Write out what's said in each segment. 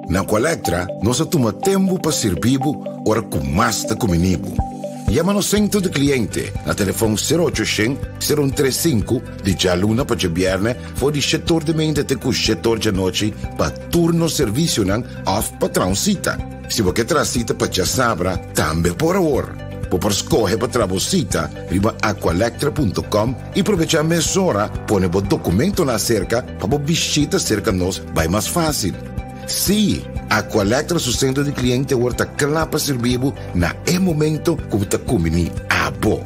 Na Aqualectra nos a tuma tempu pa sirbi bo ora ku mas ta kumini bo. Yama nos sentro di kliente na telefòn sero ocho shen, sero un tres sinku di djaluna pa djabièrnè for di shetor di meinta te ku shetor djanochi pa tur nos servisionan òf pa traha un sita. Si bo ke traha sita pa djasabra tambe por awor. Bo por skohe pa traha bo sita riba aqualectra punto com i probechá mesora pone bo dokumentonan aserka pa bo bishita serka nos bai mas fásil. Sí, Aqualectra su sentro di kliente awor ta kla pa sirbi bo na e momento ku bo ta kumbiní abo.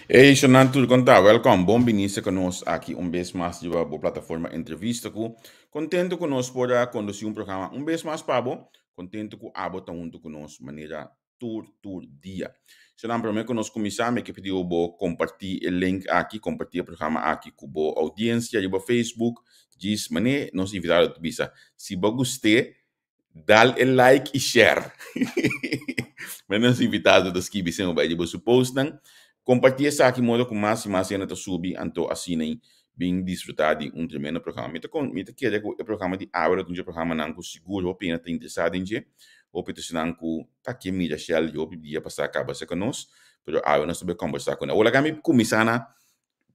Hey Shonan tur kon ta? Welkom, bon bini serka nos aki un bes mas riba bo plataforma Entrevista ku. Kontento ku nos por a kondusí un programa un bes mas pa bo. Kontento ku abo ta huntu ku nos manera tur tur dia. Shonan prome ku nos kuminsá mi ke pidi bo kompartí e link aki, kompartí e programa aki ku bo oudiensia riba Facebook. Djis manera nos invitado ta bisa, si bo gust'é dal e like i share. Manera nos invitado ta skibi semper bai riba su postnan. Kompartí esaki modo ku mas i mas hende ta subi anto asina i bin disfrutá di un tremendo programa. Mi ta kon mi ta kere ku e programa di awe lo ta un dje programanan ku sigur hopi hende ta interesá den dje. Hopi ta esnan ku ta ke mira Shell di hopi dia pasá kaba serka nos, pero awe nos ta bai kombersá ku nan. Awor laga mi kuminsá na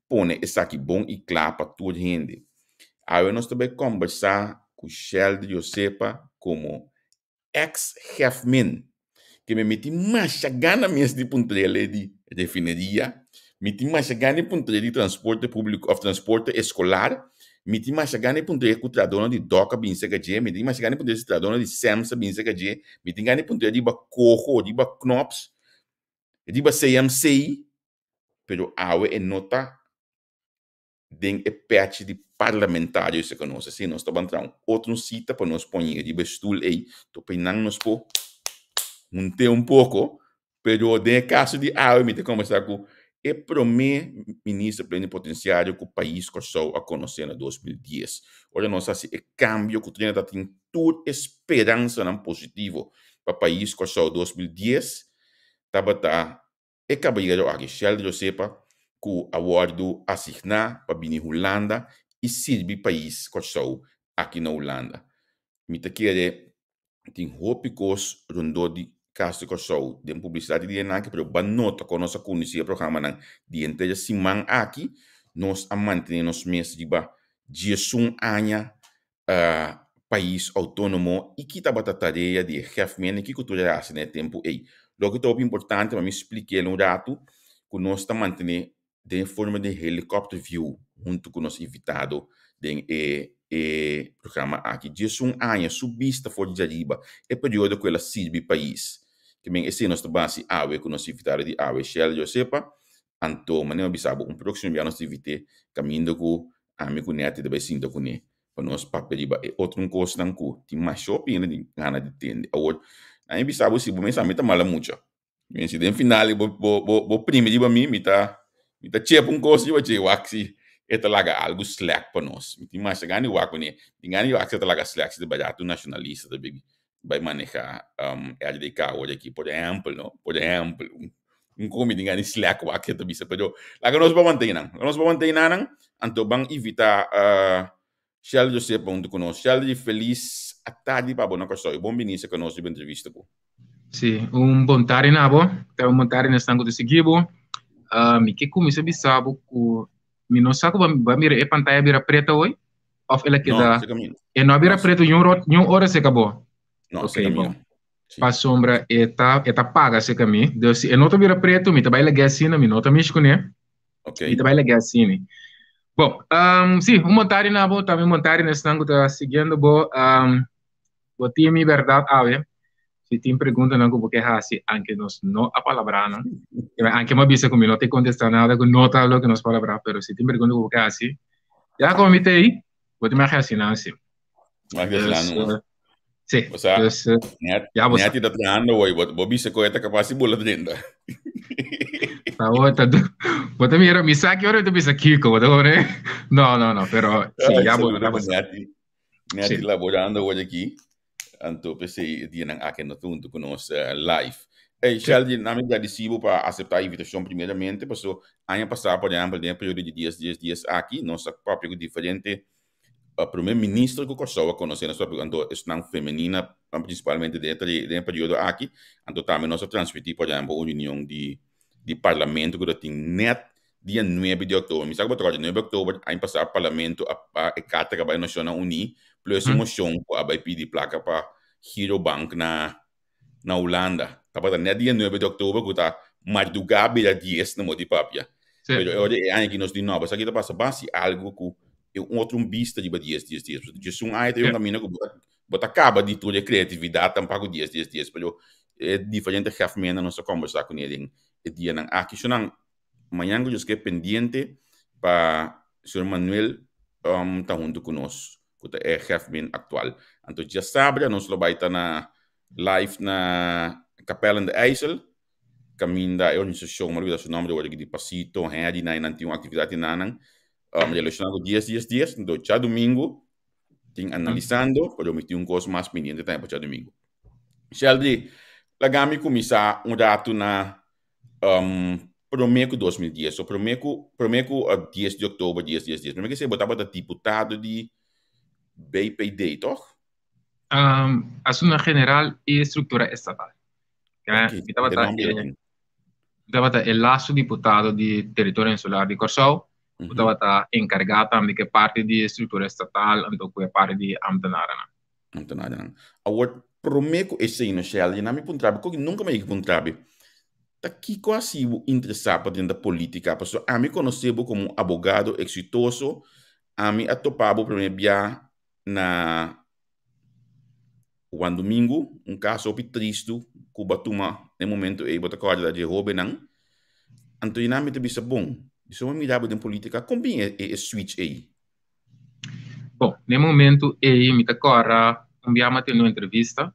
pone esaki bon i kla pa tur hende. Awe nos ta bai kombersá ku Shell di Josepa komo ex-hefmin ke mi mi tin masha gana mes di puntr'el di refineria, mi tin masha gana di puntr'el di transporte públiko òf transporte eskolar, mi tin masha gana di puntr'el ku trahadónan di dòk a bin serka dje, mi tin masha gana di puntr'el si trahadónan di SEMS a bin serka dje, mi tin gana di puntr'el riba Coho, riba Knops, riba CMC, pero awe e no ta den e pechi di parlamentario esei ku nos hasi, nos ta ban traha un otro sita pa nos pone riba e stul ei, to peinan nos por hunté un poko, pero den e kaso di awe mi ta kombersá ku e promé minister plenipotensiario ku pais Kòrsou a konosé na 2010, ora nos hasi e kambio ku Trinidad ta tin tur e speransanan positivo pa pais Kòrsou 2010 tabata E kabayero aki, Sheldon Josepa, ku a wòrdu asigná pa bini Hulanda i sirbi pais Kòrsou aki na Hulanda. Mi ta kere tin hopi kos rondó di Kas di Kòrsou den publisidat di dianan aki, pero ban nota kon nos a kondusí e programanan di henter e siman aki, nos a mantené nos mes riba 11 aña pais outónomo i ki tabata tarea di e hefmen i kiko tur a hasi na e tempu ei. Loke ta hopi importante pa mi splik'el un ratu ku nos ta mantené den e forma di helicopter view huntu ku nos invitado den e e programa aki. 11 aña su bista for di djariba e periodo ku el a sirbi pais. Ke men esei nos ta basi awe ku nos invitado di awe Shell Josepa. Anto manera mi a bisa bo un próksimo bia nos ta invit'é kaminda ku Ami ku Nettie ta bai sinta kuné pa nos papia riba e otro kosnan ku tin masha hopi hende tin gana di tende. Awor, ami bisa bo si bo mester ami ta mala mucha. Mi si den final bo bo bo bo primi riba mi, mi ta mi ta chep un kos riba dje wak si e ta laga algu slèk pa nos. Mi tin masha gana di wak kuné. Tin gana di wak si e ta laga slèk si ta barato nashonalista ta bai bai maneha RDK awor aki, por ehèmpel no, por ehèmpel, un komi tin gana di slèk wak e ta bisa, pero laga nos por mantei nan, laga nos por mantei nan nan, anto ban invitá Sheldon José pa huntu ku nos. Sheldon, felis atardi pa bo na Kòrsou i bon bini serka nos riba entrevista ku. Sí, un bon tardi na bo, ta un bon tardi na esnan ku ta sigui bo. Mi ke kuminsá bisa bo ku mi no sa ku bo a mira e pantaya bira preta hoy. Of el a keda... No, e no a bira preto ni un, ni un ora se acabó. No, okay, se bom. Sí. Pa sombra e ta, e ta paga se mi. Dus si e no ta bira preto, mi ta bai laga asina, mi no ta mish kuné. Okay. Mi ta bai laga asina. Bom, um, sí, un montari na bo, tambe montari na esnan ku ta siguiendo bo. Um, bo tin mi verdad awe. Si tin preguntanan ku bo ke hasi, anke nos no a palabrá nan. Anke mi a bisa ku mi no te kontestá nada ku no ta loke nos palabrá, pero si tin pregunta ku bo ke hasi, ya komo mi ta ei, bo tin mag hasi nan si. Mag hasi nan no. Sí. O sea, dus, ya bo sa. Neti ta trahando hoy, bo, bo bisa ku e ta kapas di bula drenta. Ta bo ta bo ta mira mi sa ki ora mi ta bisa kiko, bo ta pone No, no, no, pero sí, ya bo, ya bo sa. Neti, Neti laborando hoy aki. Anto p'esei e dianan aki no ta huntu ku nos live. Ey, Sheldon, na mi gradisí bo pa aseptá e invitashon primeramente, paso aña pasá, por ehèmpel, den e periodo di dies, dies, dies aki, nos a papia ku diferente. Prome minister ku Kòrsou a konosé nos papia anto esnan femenina prinsipalmente den e periodo aki anto tambe nos a transmití por ehèmpel un reunion di di parlamento ku ta tin nèt dia nuebe di òktober mi sa ku bo ta kòrda nuebe di òktober aña pasá parlamento a e karta ku a bai Nashonnan Uní plus e moshon ku a bai pidi plaka pa Girobank na na Hulanda. Tabata net dia nuebe di oktober ku ta mardugá bira dies na modi papia. Sí. Pero e ora e aña aki nos di nobo. Esaki ta pasa basi algu ku e un otro un bista riba dies, dies, dies. Pasobra djesun aña ta un kaminda ku bo ta kaba di tur e kreatividat tampak ku dies, dies, dies. Pero e diferente hefmennan nos a kombersá kuné den e dianan aki. Shonnan, mañan ku Dios ke pendiente pa señor Manuel ta huntu ku nos. ku ta e hefmin aktual. Anto djasabra nos lo bai ta na live na Kapel in de IJssel, kaminda e organisashon, mi a olbida su nomber awor aki, di Pasito, Henry, nan nan tin un aktividat di nan relashoná ku dies dies dies. Anto djadumingu tin analisando, pero mi tin un kos mas pendiente tambe pa djadumingu. Sheldry, laga mi kuminsá un ratu na Promé ku 2010, so promé ku promé ku 10 di oktober 10 10 10, promé ku esei bo tabata diputado di BPD, tòg? Asuntonan general i struktura estatal. Ok, Mi tabata e nomber e tin. mi tabata e lastu diputado di teritorio insular di Kòrsou, ku tabata enkargá tambe ku e parti di struktura estatal anto ku e parti di ámtenarennan. Ámtenarennan. Awor, promé ku esei no, Shelley, nan mi puntra bo, koki nunka mi a yega puntra bo, Ta kiko a hasi bo interesá pa drenta polítika? Pasobra ami konosé bo komo un abogado eksitoso. Ami a topa bo promé bia na Juan Domingo, un kaso hopi tristu ku bo a tuma na e momento ei, bo ta kòrda dje hóbennan. Anto i nan mi ta bisa, bon, di so mi mira bo den polítika, kon bin e switch ei? Bon, na e momento ei mi ta kòrda un bia mi a tene un entrevista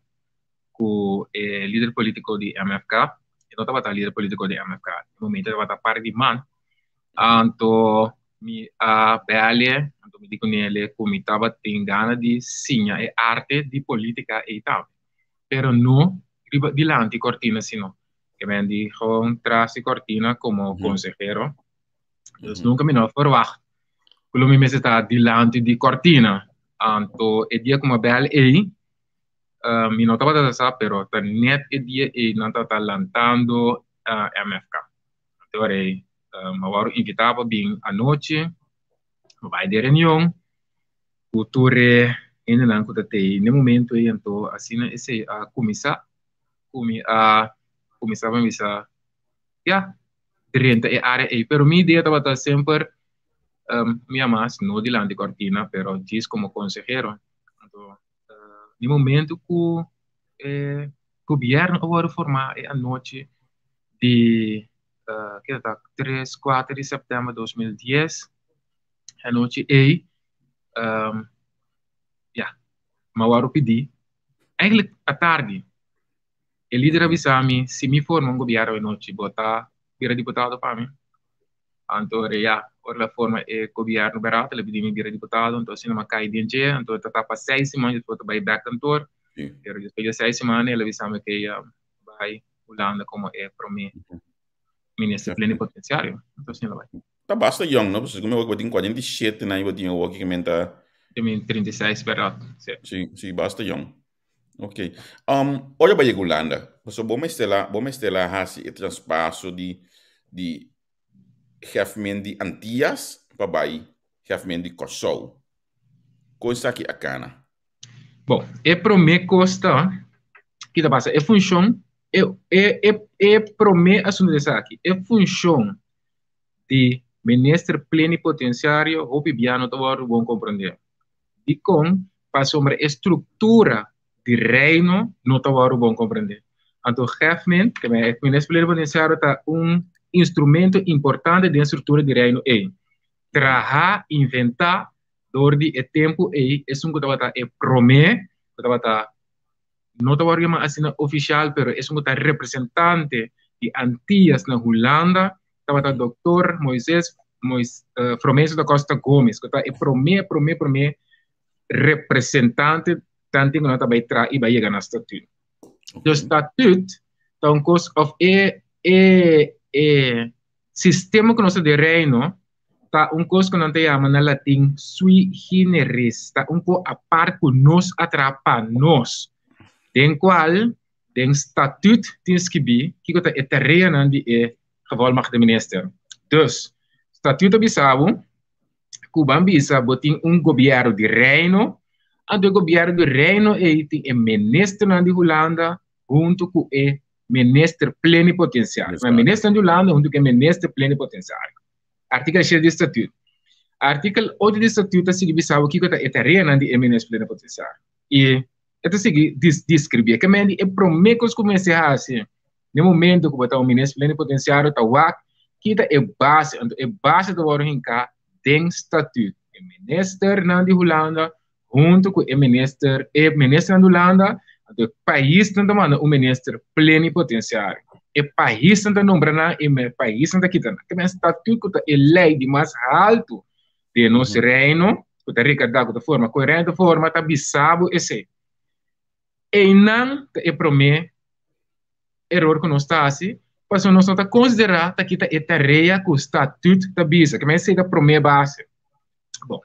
ku e lider polítiko di MFK, e no tabata lider polítiko di MFK, e momento e tabata par di man, anto mi a bèl'e, anto mi di kunele ku mi tabatin gana di siña e arte di polítika ei tambe, pero no riba dilanti kortina sino ke men di gewoon tras di kortina komo konsehero. Dus nunka mi no a ferwagt ku lo mi mester ta dilanti di kortina. Anto e dia ku mi a bèl ei, Mi no tabata ta sa, pero ta net e dia ei nan tabata lantando MFK. Anto ora ei mi a wòrdu invitá pa bin anochi, mi bai den reunion ku tur e hendenan ku ta tei n'e momento ei. Anto asina esei a kuminsá, ku mi a kuminsá pa bisa ya, drenta e área ei. Pero mi idea tabata semper mi a mas no dilanti kòrtina, pero djis komo konsehero. Anto Di momento ku e gobierno a wòrdu formá e anochi di ke ta tres kuater di sèptèmber 2010 e anochi ei ya mi a wòrdu pidí eigentlik atardi e lider a bisa mi si mi forma un gobierno anochi bo ta bira diputado pa mi? Anto ora ya, ora el a forma e gobierno berato, el a pidi mi bira diputado, anto asina mi a kai den dje, anto ta tapa seis siman despues ta bai bek kantoor, pero despues di seis siman el a bisa mi ke bai Hulanda komo e prome minister plenipotenciario, anto asina bai. Ta basta yong, no? Pasobra mi bo tin 47 aña bo tin awor ki men ta. Tin 36 berdad, si. Si, si, basta yong. Ok. Um, ora bo yega Hulanda, pasobra bo mester a, bo mester a hasi e traspaso di, di hefmen di Antias pa bai hefmen di Kòrsou. Kon esaki a kana? Bon, e promé kos ta, ki ta pasa, e funshon, e, e, e, e promé asuntu di esaki, e funshon di minister plenipotenciario hopi bia no ta wòrdu bon komprondé. Dikon? Pasobra e struktura di Reino no ta wòrdu bon komprendé. Anto Hefman, ke e minister plenipotensiario ta un instrumento importante den struktura di Reino ei. Traha, inventá dor di e tempu ei esun ku tabata e promé ku tabata no ta wòrdu yamá asina ofisial pero esun ku ta representante di Antias na Hulanda tabata Doktor Moises Mois, Fromencio da Costa Gomez ku ta e promé promé promé representante tanti ku nan ta bai traha i bai yega na statuut. Dus statuut ta un kos òf e e e sistema ku nos ta den Reino. Ta un kos ku nan ta yama na latin sui generis, ta un ko apart ku nos a traha pa nos, den kual den statuut tin skibí kiko ta e tareanan di e gevolmagde minister. Dus, statuut ta bisa bo ku ban bisa bo tin un gobièrnu di reino, anto e gobièrnu di reino ei tin e ministernan di Hulanda huntu ku e minister plenipotensiario. E ministernan di Hulanda huntu ku e minister plenipotensiario. Artikel 7 di statuut. Artikel 8 di statuut ta sigui bisa bo kiko ta e tareanan di e minister plenipotensiario. I e ta sigui deskribí. Ke men di e promé kos ku mester hasi na e momento ku bo ta un minister plenipotensiario ta wak ki ta e base. Anto e base ta wòrdu hinká den statuut. E ministernan di Hulanda huntu ku e minister, e ministernan di Hulanda, anto e paisnan ta manda un minister plenipotensiario. E paisnan ta nombra nan, e paisnan ta kita nan. Ke men statuut ku ta e lei di mas haltu den nos reino, ku ta rekadá, ku ta forma, ku e reino ta forma, ta bisa bo esei. Einan ta e promé eror ku nos ta hasi, pasobra nos no ta konsiderá ta kita e tarea ku statut ta bisa. Ke men esei ta promé base. Bon,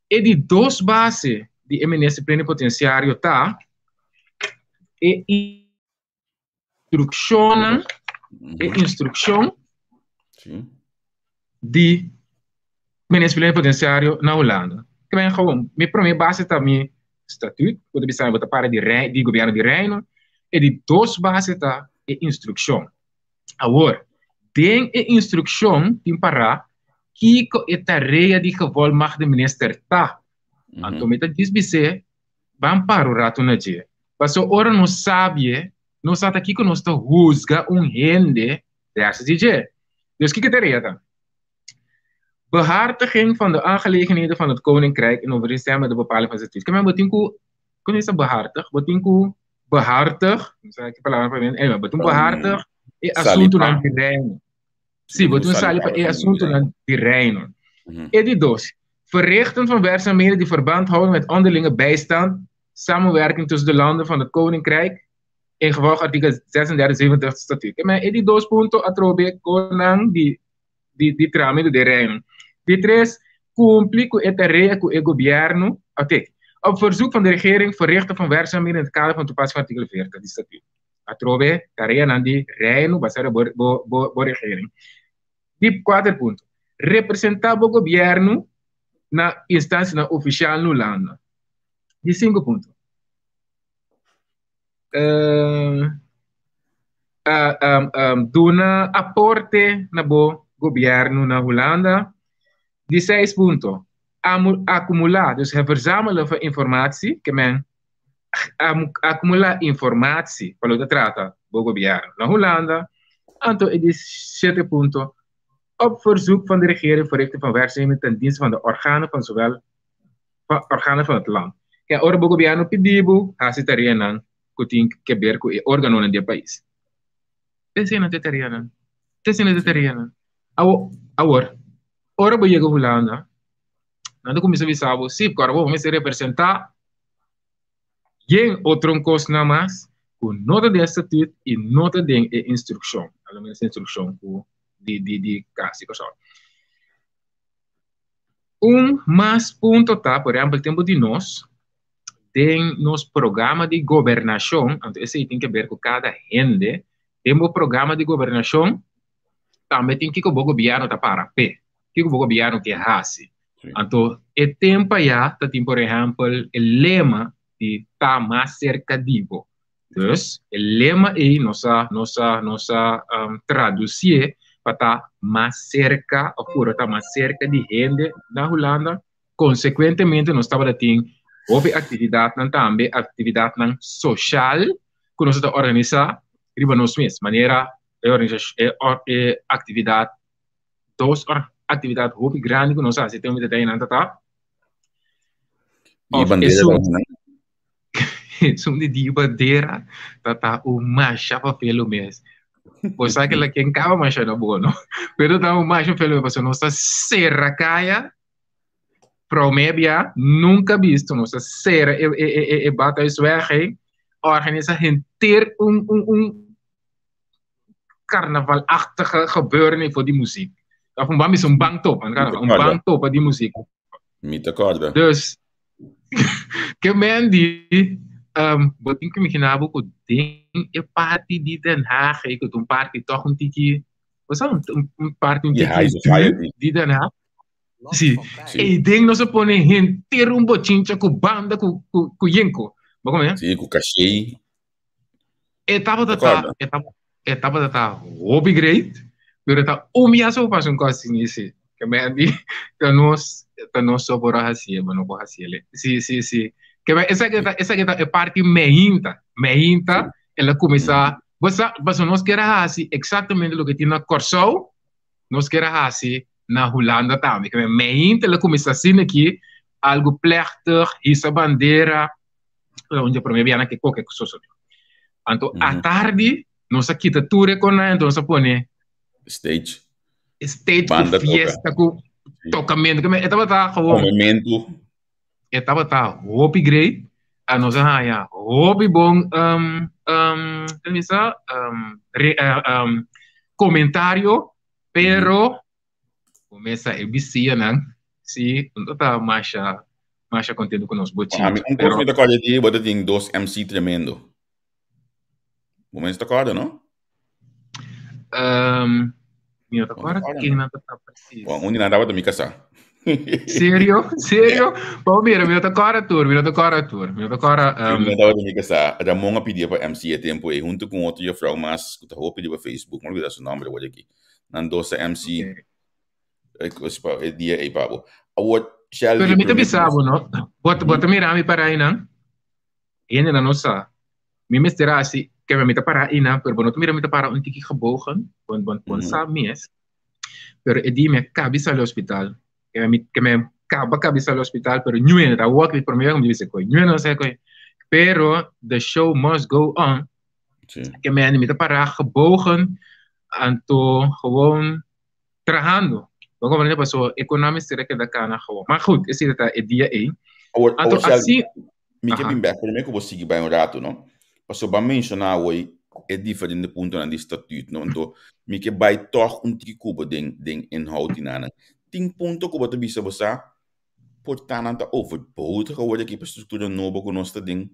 e di dos base di e minister plenipotensiario ta e instrukshonnan, e instrukshon di minister plenipotensiario na Hulanda. Ke men gewoon, mi prome base ta mi statuut, ku ta bisa bo ta para di rei, di gobièrnu di reino, e di dos base ta e instrukshon. Awor, den e instrukshon tin pará kiko e tarea di gevolmagde minister ta. Anto mi ta djis bis'é Ban para un ratu na dje. Paso ora nos sabie, nos sa ta kiko nos ta huzga un hende versus di dje. Dus kiko tarea ta? Behartiging van de aangelegenheden van het Koninkrijk in overeenstemming met de bepaling van statuut. Kijk, bo tin ku, kon is behartig? Bo tin ku behartig, no sa ki palabra pa mi, anyway, bo tin behartig e asuntunan di reino. Sí, bo tin sali pa e asuntunan di reino. E di dos, verrichten van werkzaamheden die verband houden met onderlinge bijstand, samenwerking tussen de landen van het Koninkrijk, in gevolg artikel 36, 37 statuut. Maar e di dos punto atrobe konan di di di tramite de reino. Di tres, cumpli cu e tarea cu e gobierno, oké, op verzoek van de regering verrichten van werkzaamheden in het kader van toepassing van artikel 40 di statuut. Atrobe tareanan di Reino basá riba bo, bo, bo, bo regering. Di kuater punto, representá bo gobièrnu na instansianan ofisial na Hulanda. Di sinku punto, uh, uh, um, um, duna aporte na bo gobièrnu na Hulanda. Di seis punto, akumulá, dus het verzamelen van informatie, ke men akumulá informatie pa loke ta trata bo gobièrnu na Hulanda. Anto e di shete punto, op verzoek van de regering verrichten van werkzaamheden ten dienste van de organen van zowel van organen van het land. Ke ora bo gobièrnu pidi bo hasi tareanan ku tin ke ber ku e organonan di e pais. Esei nan ta e tareanan. Esei nan ta e tareanan. Awo, awor, ora bo yega Hulanda, nan ta kuminsá bisa bo, sí, kòrda bo mester representá Yen otro un kosnan mas ku no ta den e statut i no ta den e instrukshon, a lo menos e instrukshon ku di di di kas di Kòrsou. Un mas punto ta, por ehèmpel tempu di nos, den nos programa di gobernashon, anto esei tin ke ber ku kada hende, den bo programa di gobernashon tambe tin kiko bo gobièrnu ta para p'e, kiko bo gobièrnu ke hasi. Anto e tempo aya ta tin por ehempel e lema di ta mas cerca di bo. Dus e lema ei nos a nos a nos a um, traducié pa ta mas cerca of puro ta mas cerca di hende na Hulanda. Consecuentemente nos tabata tin hopi actividadnan tambe, actividadnan social cu nos ta organisa riba nos mes, manera e organisacion e, e actividad dos actividad hopi grandi ku nos hasi te momento ta einan ta ta Di bandera esun, esun di di bandera ta ta un masha papel mes. Bo sa ke la ken kaba masha na bono. Pero ta un masha papel mes pasobra nos ta sera kaya prome bia nunca visto nos ta sera e e e e Badhuisweg ei organisa henter un un un carnavalachtige gebeuren voor die muziek. Of un ban bisa un ban topa, un ban topa di músiko. Mi ta kòrda. Dus, ke men di, bo tin ku imaginá bo ku den e parti di Den Haag ei, ku ta un parti tòg un tiki, bo sa, un parti un tiki duur di Den Haag. Si, ei den nos a pone henter un bochincha ku banda ku ku yenko. Bo komprende? Si, ku kashei. E tabata ta, e tabata, e tabata ta hopi great, pero ta un bia so pasa un kos asina si. Ke men di, ta nos, ta nos so por a hasié, bo no por hasié. Si, si, si. Ke men, esaki ta, esaki ta e parti meinta, meinta, el a kuminsá, bo sa, pasobra nos kier a hasi eksaktamente loke tin na Kòrsou, nos kier a hasi na Hulanda tambe. Ke men meinta el a kuminsá asina aki, algu plechtig, hisa bandera, un dje promé bianan ke koke sosodé. Anto atardi nos a kita tur e konai, anto nos a pone stage. Stage ku fiesta ku tokamentu. E tabata gewoon Komementu. E tabata hopi great. A nos a haña hopi bon um, um, bisa, um, re, um, komentario, pero Kumesa e bisianan, si, no ta masha, masha contento ku nos bochincha. Ami un kos mi ta kòrda di bo ta tin dos MC tremendo. Bo mester ta kòrda, no? Um, mi no ta kòrda ken nan ta precies. Bon, un di nan tabata mi kasá. Serio? Serio? Bo mira, mi no ta kòrda tur, mi no ta kòrda tur. Mi no ta kòrda... Um... Mi no tabata mi kasá. Ramon a pidié pa MC e tempu ei, huntu ku un otro juffrouw mas ku ta hopi riba Facebook. Mi a olbida su nòmber awor aki. Nan dos ta MC e dia ei pa bo. Awor, Shelby... Pero mi ta bisa bo, no? Bo, bo ta mira mi para einan? Hendenan no sa. Mi mester hasi, keme mi ta para einan, pero bo no ta mira mi ta para un tiki gebogen, bon, bon, bon sa mes. Pero e dia mi a kabi sali hospital. Keme mi, keme kaba kabi sali hospital, pero niun hende ta wak mi prome mi bisa koe. Niun hende no sa koe. Pero the show must go on. Sí. Keme mi ta para gebogen, anto gewoon trahando. Bo comprende? Paso economie mester a keda kana gewoon. Maar goed, esei ta e dia ei. Awor, Anto awor Shelby, asi, mi ke aha. bin bek prome ku bo sigui bai un ratu, no? Paso bo a menshoná awor e diferente puntonan di statuut, no? Anto mi ke bai tòg un tiki ku bo den den inhoud di nan. Tin punto ku bo ta bisa bo sa por ta nan ta overbodig awor aki pa struktura nobo ku nos ta den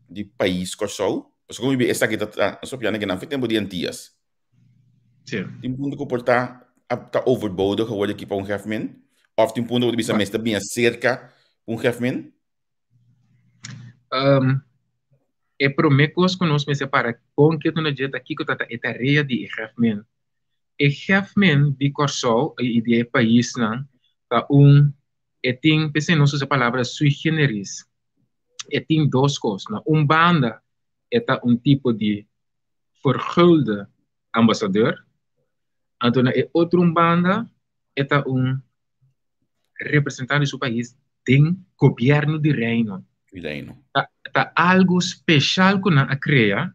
di pais Kòrsou? Pasobra ku mi esaki ta ta nos papia nan fe tempu di Antias. Sí. Tin punto ku por ta ta overbodig awor aki pa un hefmen? Òf tin punto ku ta bisa mester bini aserka un hefmen? Um, e promé kos ku nos mester para kon ketu na dje ta kiko ta ta e tarea di e hefmen. E hefmen di Kòrsou i di e paisnan ta un e tin, p'esei nos usa e palabra sui generis. E tin dos kos. Na un banda e ta un tipo di vergulde ambasador, anto na e otro un banda e ta un representante di su pais den gobierno di Reino. Reino. Ta, ta algo special ku nan a krea.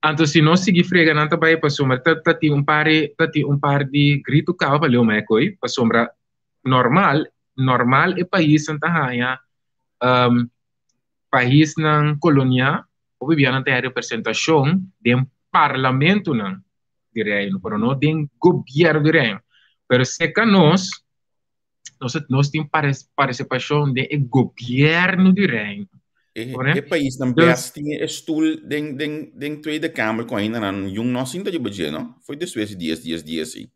Anto si nos sigui frega nan ta bai pasobra ta, ta tin un par ta tin un par di gritu kaba pa leu mai koi pasobra normal, normal e paisnan ta haña um, paisnan koloniá hopi bia nan ta haña representashon den parlamentonan di Reino, pero no den gobierno di Reino. Pero serka nos, nos, nos tin partisipashon den e gobierno di Reino. E, e paisnan bes tin e stoel den, den, den Tweede Kamer ku ainda nan jung no sinta riba dje, no? Foi despues di dies, dies, dies, sí.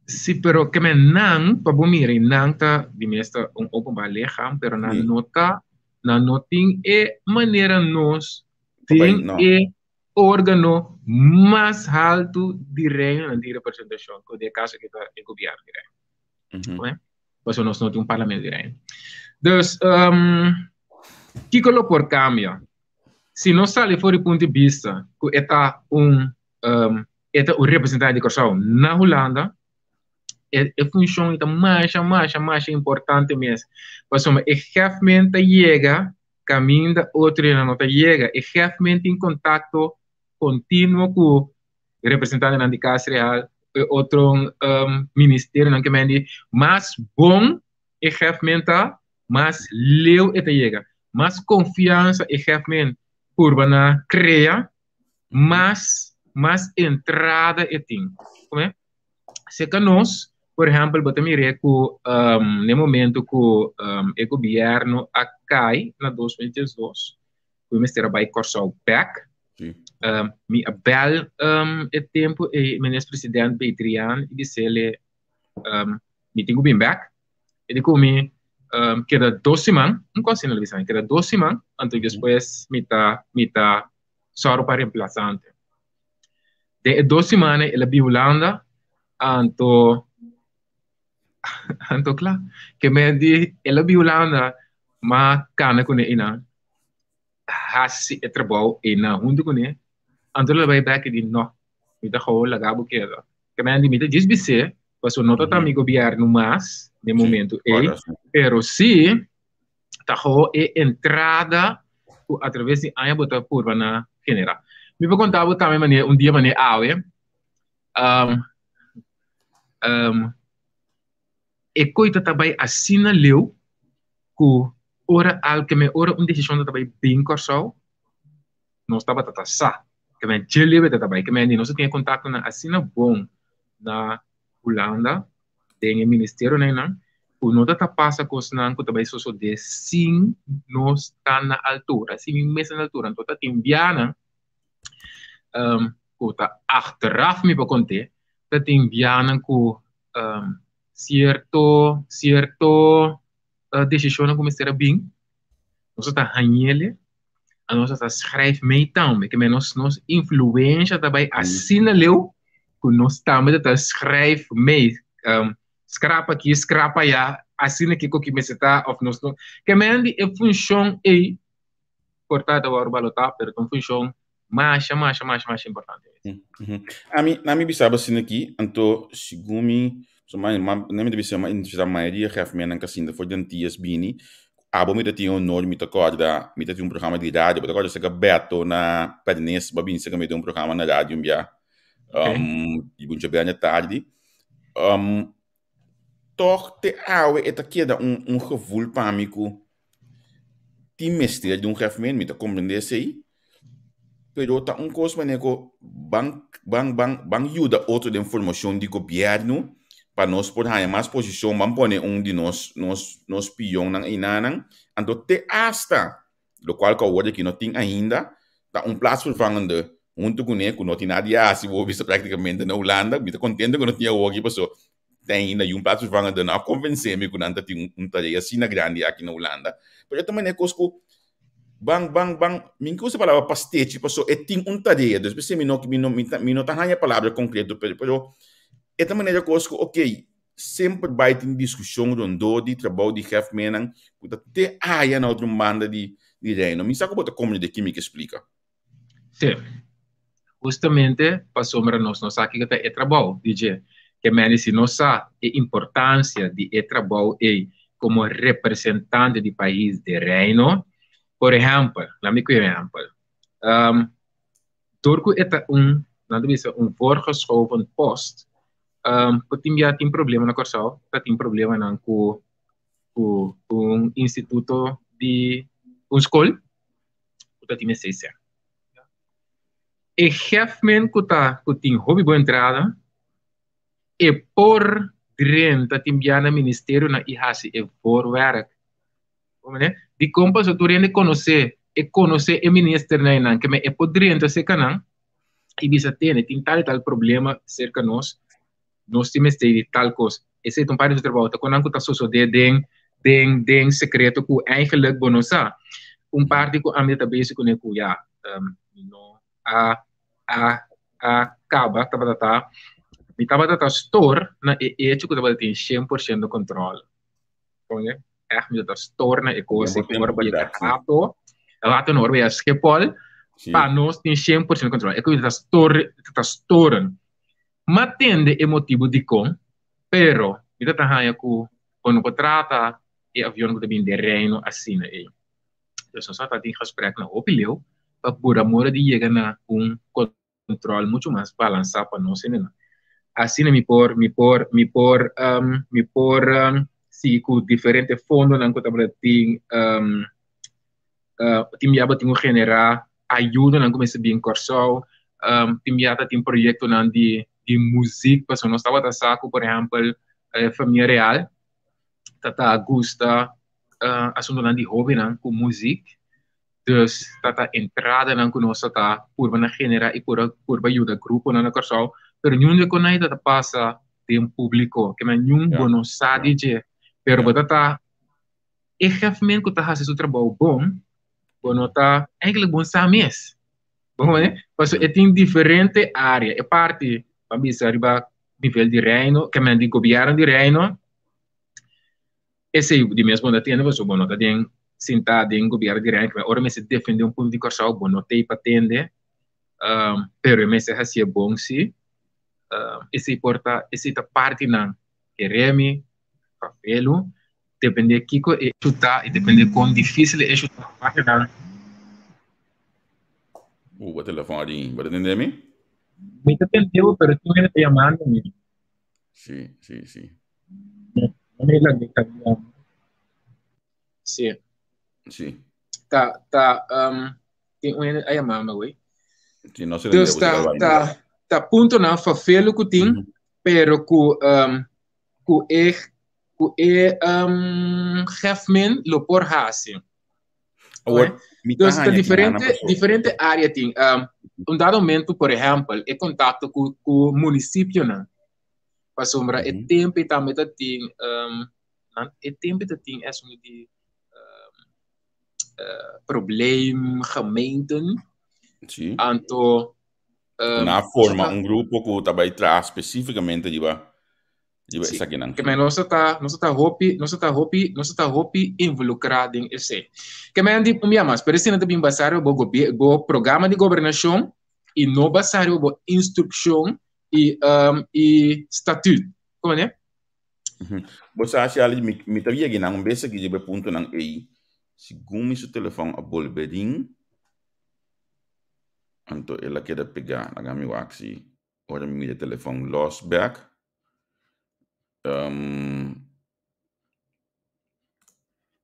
Sí, pero ke men nan, pa bo mira, nan ta, di mes ta un openbaar lichaam, pero nan sí. no ta, nan no tin e manera nos tin no. e órgano mas haltu di reino, nan tin representashon, ku den e kaso aki ta e gobierno di reino. Mm -hmm. Okay? Pasobra nos no tin un parlamento di reino. Dus, um, kiko lo por kambia? Si nos sali for di punto di bista ku e ta un um, e ta un representante di Kòrsou na Hulanda, e, e funshon ta masha, masha, masha importante mes. Pasobra e hefmen ta yega kaminda otronan no ta yega. E hefmen tin kontakto kontinuo ku representantenan di Kas Real, e otro um, ministerionan ke men di mas bon e hefmen ta, mas leu e ta yega. Mas konfiansa e hefmen purba na krea, mas mas entrada e tin. Come? Seca nos, Por ehèmpel, bo ta mir'é ku na e momento ku e gobièrnu a kai na 2012, ku mi mester a bai Kòrsou bèk, mi a bèl e tempu ei minister president Betrian i bis'é mi tin ku bin bèk. E di ku mi keda dos siman, un kos asina lo bisa mi, keda dos siman, anto despues mi ta mi ta sòru pa remplasante. Den e dos simannan el a bin Hulanda, anto anto kla, ke men di el a bin Hulanda, m'a kana kuné einan, hasi e trabou einan huntu kuné, anto el a bai bèk i di no, mi ta gou laga bo keda. Ke men di mi ta djis bis'é, pasobra no ta ta mi gobièrnu mas den momento ei, pero si ta gou e entrada ku atraves di aña bo ta purba na generá. Mi por konta bo tambe manera un dia manera awe, e koi ta ta bai asina leu ku ora alkeme ora un desishon ta ta bai bin Kòrsou, nos tabata ta sa. Ke men dje leu e ta ta bai. Ke men di nos a tin e kontaktonan asina bon na Hulanda den e ministerionan ku no ta ta pasa kosnan ku ta bai sosodé sin nos ta na altura, sin mi mes ta na altura. Anto ta tin bianan ku ta achteraf mi por kont'é, ta tin bianan ku sierto sierto desishonnan ku mester a bin, nos ta hañ'el a nos ta schrijf mee tambe. Ke men nos nos influencia ta bai asina leu ku nos tambe ta schrijf mee. Skrap aki, skrap aya, asina kiko ki mester ta of nos no. Ke men di e funshon ei por ta ta wòrdu balotá, pero ta un funshon masha, masha, masha, masha importante. Ami, ami bisa bo asina aki, anto segun mi, so ma, ma, mi ta bisa, ma entrevistá mayoria jefmennan ku a sinta for di Antillas bini, Abo mi ta tin honor, mi ta kòrda, mi ta tin un programa di radio, bo ta kòrda esaki Beto na Pernes, bo a bini esaki mi tin un programa na radio un bia, di buncha bia tardi. Tòg te awe e ta keda un un gevoel pa mi ku tin mester di un gèfment, mi ta komprendé esei, pero ta un kos manera ku ban ban ban ban yuda otro den formashon di gobièrnu pa nos por haña mas posishon, ban pone un di nos nos nos pionnan einanan, anto te asta lokual ku awor aki no tin ainda, ta un plaatsvervangende huntu kuné ku no tin nada di hasi, bo bisa praktikamente na Hulanda, mi ta kontento ku no tin awor aki pasobra te ainda i un plaatsvervangende no a konvensé mi ku nan ta tin un tarea asina grandi aki na Hulanda, pero e ta manera kos ku ban ban ban mi no usa palabra pastechi paso e tin un tarea dus p'esei mi no mi no mi no ta haña palabra konkreto pero pero e ta manera kos ku okey semper bai tin diskushon rondó di trabou di hefmennan ku ta te aya na otro banda di di reino mi sa ku bo ta komprende ki mi ke splika. Sí, hustamente pasobra nos no sa kiko ta e trabou di dje. Ke mende si nos sa e importansia di e trabou ei komo representante di pais den Reino. Por ehèmpel, laat mi kuye un ehèmpel. Dor ku e ta un, nan ta bisa un voorgeschoven post, por tin bia tin problema na Kòrsou, ta tin problemanan ku ku un instituto di un skol. ku ta tin esei sèn. E hefmen ku ta ku tin hopi bon entrada, e por drenta tin bia na ministerionan i hasi e voorwerk. Dikon? Pasobra tur hende konosé, e konosé e ministernan einan, ke men e por drenta serka nan i bisa tene tin tal i tal problema serka nos, nos tin mester di tal kos. Esei ta un parti di su trabou, ta kon nan ku ta sosodé den den den sekreto ku eigenlijk bo no sa. Un parti ku ami ta bezig kuné ku ya mi no a a a kaba tabata ta mi tabata ta stor na e echo ku tabata tin 100% kontrol. Komprende? Ègt mi tabata stor na e kos ei ku ora bo yega Hato, Hato no, ora bo yega Schiphol, pa nos tin 100% kontrol. E ku mi ta stor ta storen. M'a tende e motibu dikon, pero mi ta ta haña ku bo no por trata e avion ku ta bini den Reino asina ei. Dus nos a ta tin gespreknan hopi leu pa pura mora di yega na un kontrol muchu mas balansá pa nos hendenan. Asina mi por mi por mi por mi por sigui ku diferente fondonan ku tabata tin tin bia bo tin ku generá ayudonan ku mester bin Kòrsou, tin bia ta tin proyektonan di di muzik pasobra nos tabata sa ku por ehèmpel. Famia Real tata gusta asuntonan di hobennan ku muzik. Dus tata entradanan ku nos ta purba na genera i purba yuda gruponan na Kòrsou, pero niun di e konai tata pasa den públiko, ke men niun bo no sa di dje, pero bo tata e hefmen ku ta hasi su trabou bon, bo no ta eigenlijk bon sa mes. Bo hoor? Pasobra e tin diferente área, e parti pa bisa riba nivel di reino, ke men di gobièrnu di reino, esei di mes bo no ta tende pasobra bo no ta den sintá den gobièrnu di reino, ke men ora mester defendé un punto di Kòrsou bo no t'ei pa tende, pero e mester hasié bon si, esei por ta esei ta partinan ke Remi, Fafelu, depende kiko e issue ta i depende kon difísil e issue ta partinan. Bo telefòn a rin, bo ta tende mi? Mi ta tende bo, pero tur hende ta yamando mi. Sí, sí, sí. No me la mi cambia. Sí. Sí. Ta, ta, um, tin un hende a yamame, güey. Sí, no se Dus ta, ta, ta punto nan fafelo ku tin, mm -hmm. pero ku, um, ku e, ku e um, gefmen lo por hasi. Awor, mi ta Dus ta haña diferente, kinan diferente área tin. Um, un dado momento, por ehèmpel, e kontakto ku, ku munisipionan. Pasobra e Mhm. tempu ei tambe ta tin, um, nan, e tempu ta tin esun di um, eh, probleemgemeenten. Sí. Anto, um, Na forma ta, un grupo ku ta bai traha spesífikamente riba riba Sí. esakinan. Ke men nos ta nos ta hopi, nos ta hopi, nos ta hopi involukrá den esei. Ke men di un bia mas, pero esei no ta bin basá riba bo gobier bo programa di gobernashon i no basá riba bo instrukshon i um i statuut. Komo ne? Bo sa Shelly, mi mi ta yega nan un bes aki riba e puntonan ei, segun mi su telefòn a bolbe rin, anto el a keda pegá. Laga mi wak si Ora mi mira e telefòn lòs bèk.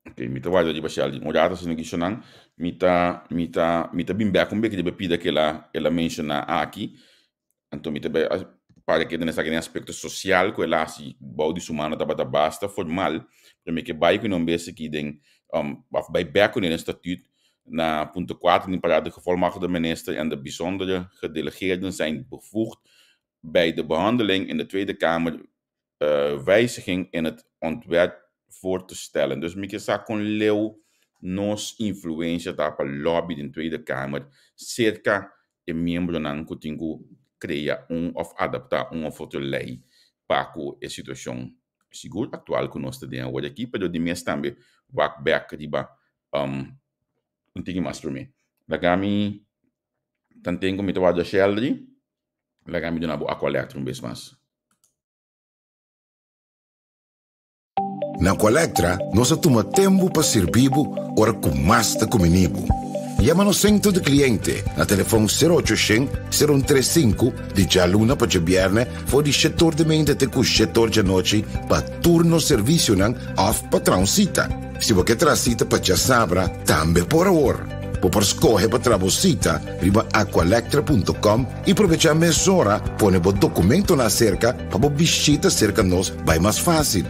Ok, mi ta warda riba Shelly. Un rato asina kishonan mi ta mi ta mi ta bin bèk un bek riba e pida ku el a el a menshoná aki. Anto mi ta bai para ke den esaki den aspekto sosial ku el a hasi bou di su mano tabata basta formal, pero mi ke bai ku nan bes aki den òf bai bèk ku nan den statuut Na punto 4 di parada de gevolmachtigde minister en de bijzondere gedelegeerden zijn bevoegd bij de behandeling in de Tweede Kamer wijziging in het ontwerp voor te stellen. Dus mi ke sa kon leu nos influencia ta pa lobby den Tweede Kamer serka e miembronan ku tin ku krea un of adapta un of otro lei pa ku e situacion sigur aktual ku nos ta den awor aki, pero di mes tambe wak bek riba Um, un tiki mas promé. Laga mi tanten ku mi ta warda Sheldry, laga mi duna bo Aqualectra un bes mas. Na Aqualectra nos a tuma tempu pa sirbi bo ora ku mas ta kumini bo. Yama nos Sentro di Kliente na telefòn sero ocho shen, sero un tres sinku di djaluna pa djabièrnè for di shetor di mente te ku shetor djanochi pa tur nos servisionan òf pa traha un sita. Si bo ke traha sita pa djasabra, tambe por awor. Bo por skohe pa traha bo sita riba aqualectra.com i probechá mesora pone bo dokumentonan aserka pa bo bishita serka nos bai mas fásil.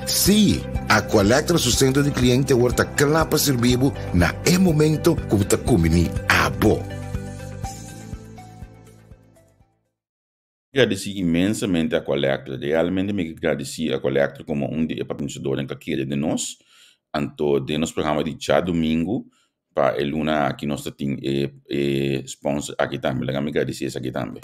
Sí, Aqualectra su sentro di kliente awor ta kla pa sirbi bo na e momento ku bo ta kumbiní abo. Gradisí inmensamente Aqualectra. Realmente mi ke gradisí Aqualectra komo un di e patrosinadornan ku a kere den nos. Anto den nos programa di djadumingu pa e luna aki nos ta tin e e sponsor aki tambe. Laga mi gradisí esaki tambe.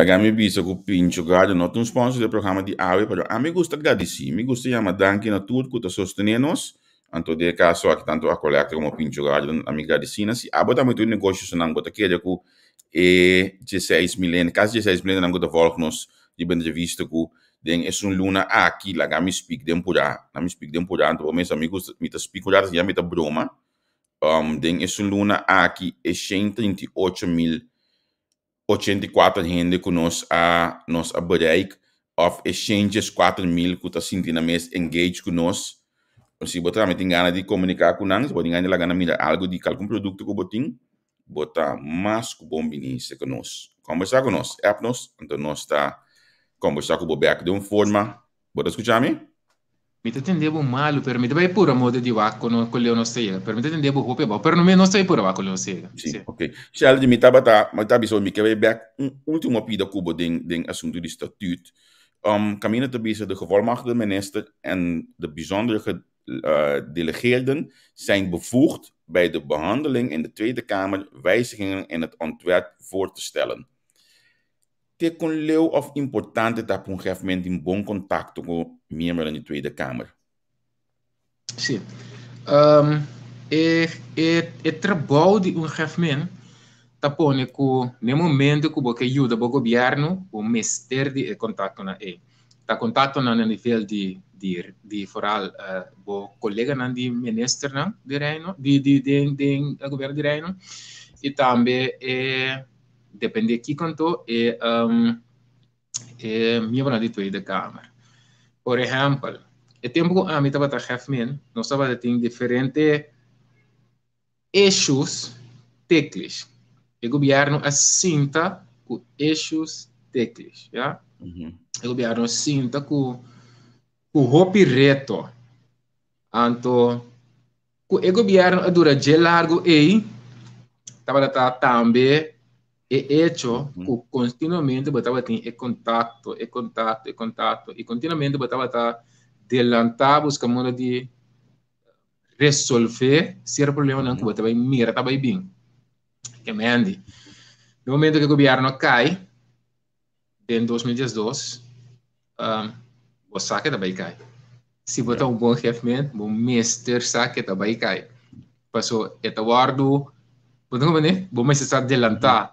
Laga mi bisa ku Pincho Garden no ta un sponsor di e programa di awe, pero ami gusta gradisí. Mi gusta yama danki na tur ku ta sostené nos. Anto den e kaso aki tantu Aqualectra komo Pincho Garden ami gradisí nan. Si abo tambe tur negoshionan bo ta kere ku e dieseis mil hende, kasi dieseis mil hendenan ku ta vòlg nos riba entrevista ku den esun luna aki laga mi spik den purá, laga mi spik den purá. Anto bo mester mi gusta mi ta spik un rato ya mi ta broma. Den esun luna aki e shen 38 mil 84 hende ku nos a bereik òf e 104 mil ku ta sinti nan mes engage ku nos. Si bo tambe tin gana di komuniká ku nan, si bo tin gana di laga nan mira algu di kalkun produkto ku bo tin, bo ta mas ku bon bini serka nos. Kombersá ku nos, app nos, anto nos ta kombersá ku bo bèk den un forma. Bo ta skucha mi? Mi ta tende bo malu, pero mi ta bai pura moda di wak ku no ku leu nos ta yega. Pero mi ta tende bo hopi abou, pero no mi nos ta bai pura wak ku leu nos ta yega. Sí, ok. Sheldon, mi tabata, mi ta bisa bo, mi ke bai bèk un último pida ku bo den den asuntu di statuut. Kaminda ta bisa de gevolmachtigde minister en de bijzondere gedelegeerden zijn bevoegd bij de behandeling in de Tweede Kamer wijzigingen in het ontwerp voor te stellen. Te kon leu òf importante ta pa un gèfment tin bon kontakto ku miembronan di Tweede Kamer? Sí. E e e trabou di un gèfment ta pone ku n'e momento ku bo ke yuda bo gobièrnu, bo mester di e kontaktonan ei. Ta kontaktonan na nivel di di di foral bo koleganan di ministernan di Reino, di di den den gobièrnu di Reino i tambe e depende kiko anto e um, e miembronan di Tweede Kamer. Por ehempel, e tempo ku ami tabata hefmin, nos tabata tin diferente issues teklish. E gobierno a sinta ku issues teklish, ja? E gobierno a sinta ku hopi reto. Anto ku e gobierno a dura dje largu ei, tabata ta tambe e echo ku kontinuamente bo tabatin e kontakto, e kontakto, e kontakto, i kontinuamente bo tabata delantá buska moda di resolvé sierto problemanan ku bo ta bai mira ta bai bin. Ke mendi, den momento ku e gobierno a kai, den 2012, bo sa ke ta bai kai. Si bo ta un bon jefmen, bo mester sa ke ta bai kai. Paso e ta wordu, bo ta comprende? Bo mester sa delantá.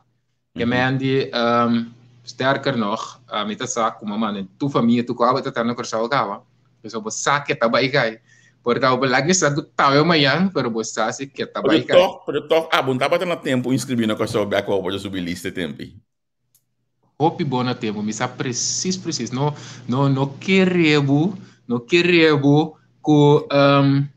Ke men di, sterker nog, mi ta sa ku mama den tur famia, tur ku abo ta na Kòrsou kaba. Paso bo sa ke ta bai kai. Por ta bo laga sa ku tawe mañan, pero bo sa si ke ta bai kai. Pero tòg, abo no tabata na tempu inskribí na Kòrsou bèk pa bo por a subi lista e tempu ei. Hopi bon na tempu, mi sa precies precies. No, no, no kere bo, no kere bo ku um,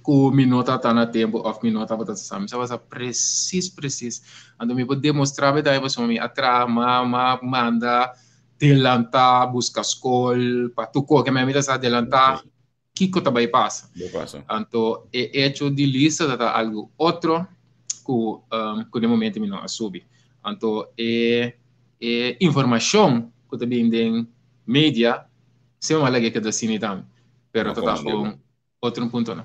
ku mi no tabata na tempu of mi no tabata sa. Mi sa precies precies. Anto mi por demostra bo tambe pasobra mi a traha ma ma manda delanta buska skol pa tur koke mi ta sa delanta kiko ta bai pasa. Anto e hecho di lista ta ta algo otro ku um, ku den momento mi no a subi. Anto e e informashon ku ta bin den media semper mi a laga keda asina tambe. Pero ta ta gewoon otro punto no.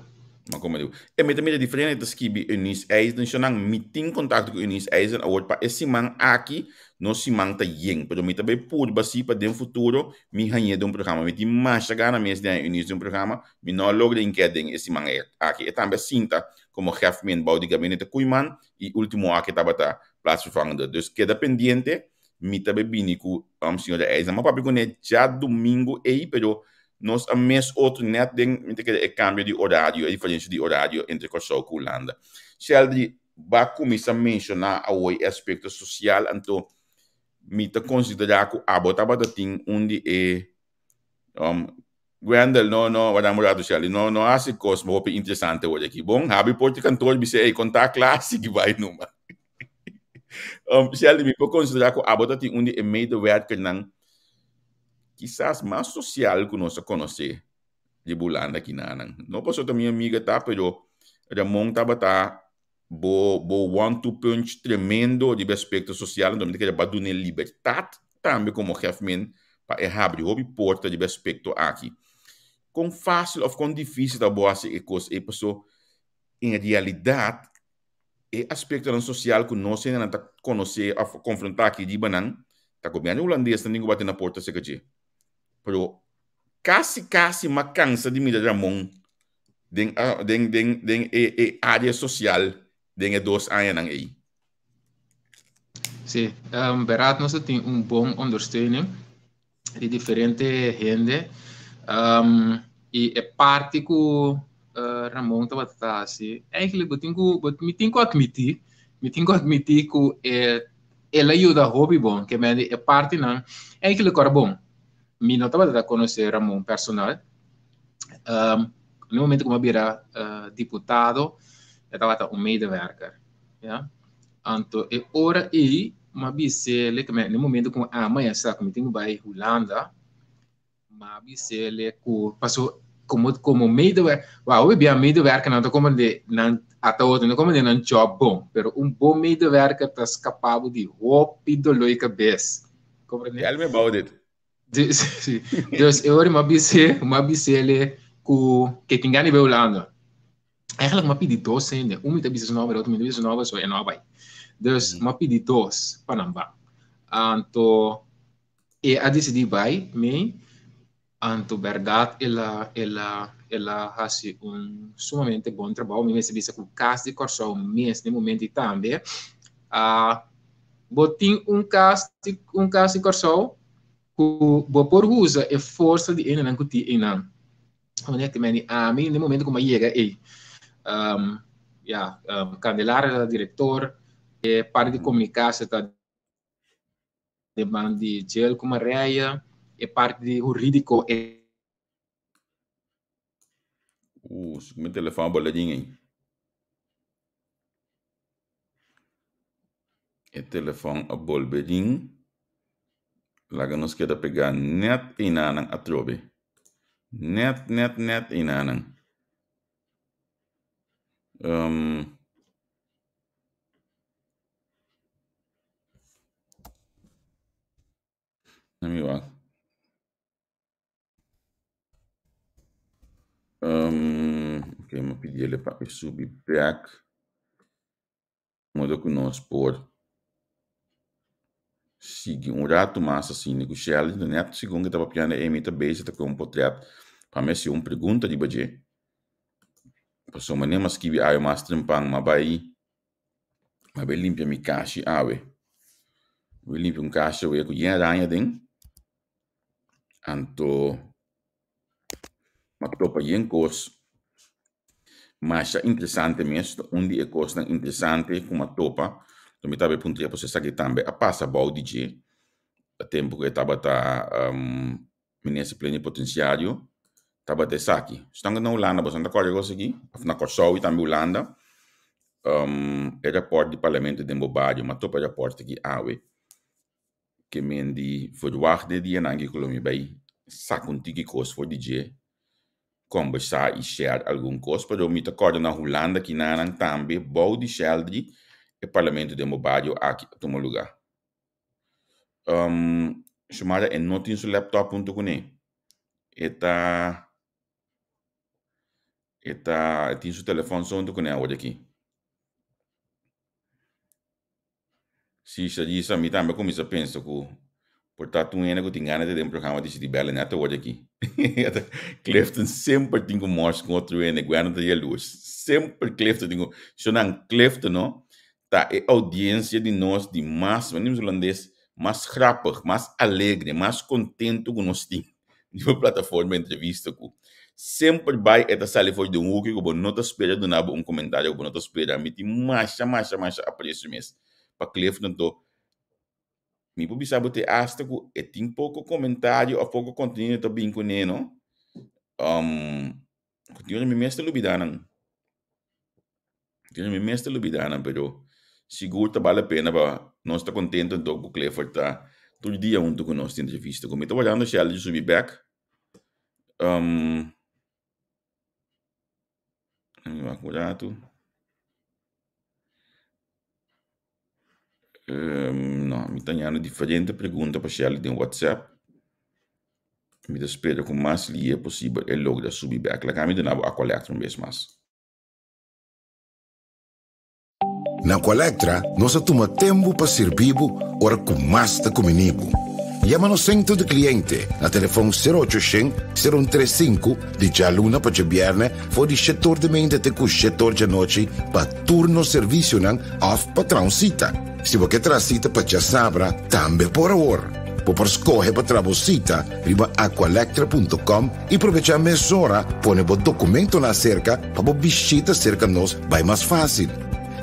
Ma como digo, e mi ta mira diferente ta skibi Eunice Eisden, shonan mi tin contacto cu Eunice Eisden awor pa e siman aki nos siman ta yen, pero mi ta bay purba si pa den futuro mi hañ'é den un programa. Mi tin masha gana mes di haña Eunice den un programa, mi no a logra inkè den e siman aki. E tambe a sinta como hefman bou di gabinete Koeiman y ultimo aki tabata plaatsvervangende. Dus keda pendiente, mi ta bay bini cu señora Eisden. Mi a papia cune djadumingo ey, pero nos a mes otro net den, mi ta kere e cambio di horario, e diferencia di horario entre Kòrsou cu Hulanda. Sheldry, ba cuminsa menciona awoy e aspecto social, anto mi ta considera cu abo tabata tin un di e Gwendel, no, no, wak un rato Sheldry, no, no haci cos hopi interesante awor aki. Bon, habri porta di kantoor, bisa ey, conta cla, sigui bay numa. Sheldry, mi por considera cu abo ta tin un di e medewerkernan kisas mas social ku nos a konosé riba Hulanda kinanan. No pasobra ta mi amiga ta, pero Ramon tabata bo bo one two punch tremendo riba aspekto sosial, anto mi ta kere ba dun'é libertat tambe komo hefmen pa e habri hopi porta riba aspekto aki. Kon fásil òf kon difísil ta bo hasi e kos ei? Paso en realidat e aspektonan sosial ku nos hendenan ta konosé òf konfrontá aki riba nan. Ta gobièrnu hulandes ta ningu bati na porta serka dje. Pero kasi kasi m'a kansa di mira Ramon den den den den e e área sosial den e dos añanan ei. Sí, um, beraad nos tin un bon ondersteuning di diferente hende. Um, y e parti ku uh, Ramon tabata ta hasi, eigenlijk bo tin ku, bo, mi tin ku admití, mi tin ku admití ku e, el a yuda hopi bon, ke men di e partinan, eigenlijk ora bon, mi no tabata ta konosé Ramon personal. Um, na momento ku mi a bira uh, diputado, e tabata un medewerker. Ja. Anto e ora ei m'a bis'é ke na e momento ku ami a sa ku mi tin ku bai Hulanda, m'a bis'é ku paso komo komo medewerker, wou hopi bia medewerkernan ta komprendé nan ata otro no komprendé nan job bon, pero un bon medewerker ta skapa bo di hopi doló di kabes. Komprendé? Tell me about it. Dus, sí. Dus e ora m'a bis'é, m'a bis'é ku ke tin gana di bai Hulanda. Eigenlijk m'a pidi dos hende. Un mi ta bisa su nomber, otro mi ta bisa su nomber, so e no a bai. Dus m'a pidi dos pa nan ba. Anto e a disidí bai mee. Anto bèrdat el a el a el a hasi un sumamente bon trabou. Mi mester bisa ku Kas di Kòrsou mes den momento ei tambe a bo tin un kas di un kas di Kòrsou ku bo por usa e forsa di hendenan ku tin einan. Wanneer te meni ami, den momento ku mi a yega ei, um, ja, um, Candelaria ta director, e parti di komunikasie ta de man di Jelko Mareya, e parti di hurídiko e Mi telefon a bola djin ei. E telefon a bolbe djin. Laga nos keda pegá nèt einanan atrobe. Nèt, nèt, nèt einanan. Um, mi wak. Um, ok, mi pidi ele pa e subi bek. Modo ku nos por sigui un ratu mas asina ku Shelly. Net segun ku e ta papiando ei mi ta bezig ta kohe un potret pa mi hasi un pregunta riba dje. Pasobra manera mi a skibi awe mas trempan mi a bai mi a bai limpia mi kashi awe. Mi a bai limpia un kashi awe ku yen araña aden. Anto mi a topa yen kos masha interesante mes. Ta un di e kosnan interesante ku mi a topa. Anto mi tabata puntra pasobra esaki tambe a pasa bou di dje e tempu ku e tabata minister plenipotenciario tabata esaki. Esnan ku ta na Hulanda boso no ta kòrda e kos aki? Òf na Kòrsou i tambe Hulanda e rapòrt di parlamento den bo bario. Mi a topa e rapòrt aki awe. Ke men di verwagt den e dianan aki ku lo mi bai saka un tiki kos for di dje, kombersá i share algun kos, pero mi ta kòrda na Hulanda kinanan tambe bou di Sheldry e parlamento den bo bario aki a tuma lugá. Xiomara e no tin su laptop huntu kuné, e ta e ta e tin su telefòn so huntu kuné awor aki. Si Sharisa, mi tambe a kuminsá pensa ku por ta tur hende ku tin gana di den programa disidí bèla nèt awor aki. Clifton semper tin ku mòrs ku otro hende, Gwenda ta yalurs. Semper Clifton tin ku, shownan Clifton no ta e oudiensia di nos di mas, manera nos hulandes, mas grappig, mas alegre, mas kontentu ku nos tin. Riba plataforma entrevista ku semper bai e ta sali for di un huki ku bo no ta spera duna bo un komentario ku bo no ta spera. Mi tin masha masha masha apresio mes pa Clifton anto mi por bisa bo te asta ku e tin poko komentario òf poko kontenido ta bin kuné no ku tin ora mi mes ta lubida nan. Tin mi mes ta lubida nan pero sigur ta bal la pena pa nos ta contento anto cu Clifford ta tur dia hunto cu nos tin entrevista cu mi ta wardando Sheldon subi bek mi wak un rato no mi ta hañando diferente pregunta pa Sheldon den WhatsApp mi ta spera cu mas lie posibel e logra subi bek laga mi duna bo Aqualectra un bes mas. Na Aqualectra nos a tuma tempu pa sirbi bo ora ku mas ta kumini bo. Yama nos sentro di kliente na telefon sero ocho shen, sero un tres sinku di djaluna pa djabièrnè for di shetor di meinta te ku shetor djanochi pa tur nos servisionan òf pa traha un sita. Si bo ke traha sita pa djasabra tambe por awor. Bo por skohe pa traha bo sita riba aqualectra punto com i probechá mesora pone bo dokumentonan aserka pa bo bishita serka nos bai mas fásil.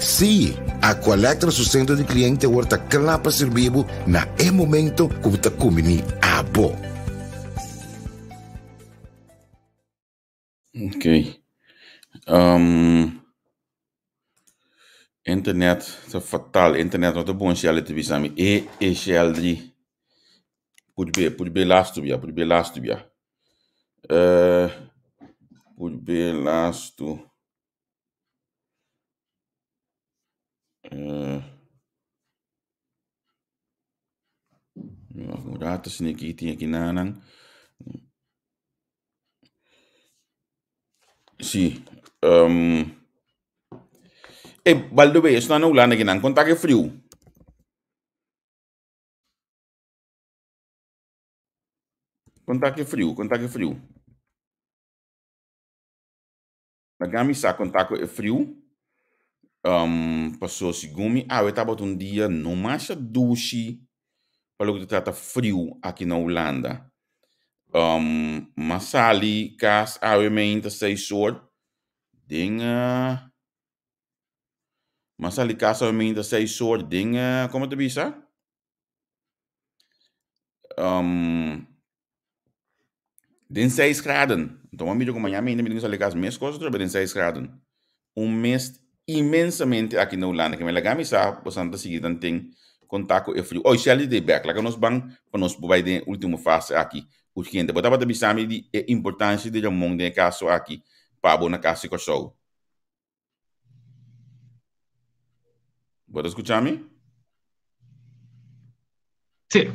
Sí, Aqualectra su sentro di kliente awor ta kla pa sirbi bo na e momento ku bo ta kumbiní abo. Ok. Um, internet ta fatal. Internet no ta bon Shelley ta bisa mi. E e Sheldry. Purbe, purbe lastu bia, purbe lastu bia. Uh, purbe lastu. Uh, un rato asina aki tin aki nanan. Si, um, e by the way, esnan na Hulanda akinan, kon ta ke friu? Kon ta ke friu? Kon ta ke friu? Laga mi sa kon ta ku e friu, paso segun mi awe tabata un dia no masha dushi pa loke ta trata friu aki na Hulanda. M'a sali kas awe meinta seis or den m'a sali kas awe meinta seis or den komo ta bisa? Den seis graden. Enton bo a mira ku mañana mi tin ku sali kas meskos atrobe den seis graden. Un mes inmensamente aki na Hulanda. Ke mi laga mi sa boso ta sigui tanten konta ku e friu. Oy Shelly de bek laga nos ban pa nos por bai den e ultimo fase aki urgente. Bo tabata bisa mi di e importansia di Ramon den e kaso aki pa bo na kas di Kòrsou. Bo ta skucha mi? Sí.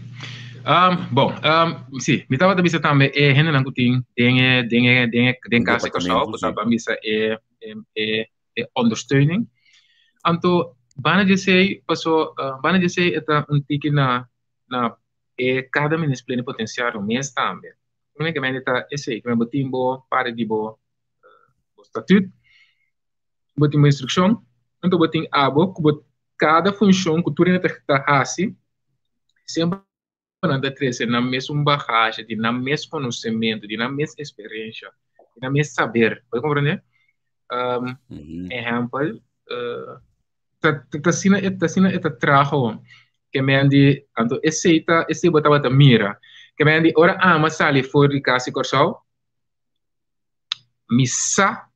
Um, bon, um, sí, mi tabata bisa tambe e hendenan ku tin den e den e den e den Un kas di Kòrsou, departamento, ku sí. ta bisa e e e e ondersteuning. Anto banda di esei paso uh, banda di esei e ta un tiki na na e kada minister plenipotenciario mes tambe. Únicamente ta esei, ku bo tin bo parti di bo bo statuut, bo tin bo instrukshon, anto bo tin abo ku bo kada funshon ku tur hende ta ta hasi, semper nan ta trese nan mesun bagahe, di nan mes konosementu, di nan mes eksperensha, di nan mes saber. Bo ta komprende? Um, ehèmpel, ta ta asina e ta asina e ta traha ke men di anto esei ta esei bo tabata mira ke men di ora ama sali for di kas di Kòrsou mi sa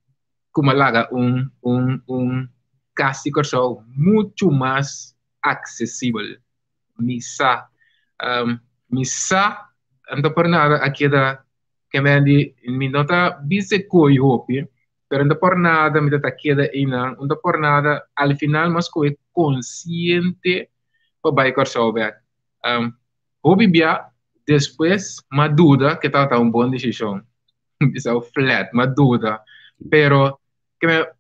ku mi a laga un un un kas di Kòrsou muchu mas aksesibel. Mi sa. Mi sa anto por nada a keda ke men di mi no ta bisa e koe hopi, pero anto por nada mi ta ta keda einan, anto por nada al final mi a skohe konsiente pa bai Kòrsou bèk. Hopi bia despues m'a duda ke tabata un bon desishon. Bisa flat, m'a duda. Pero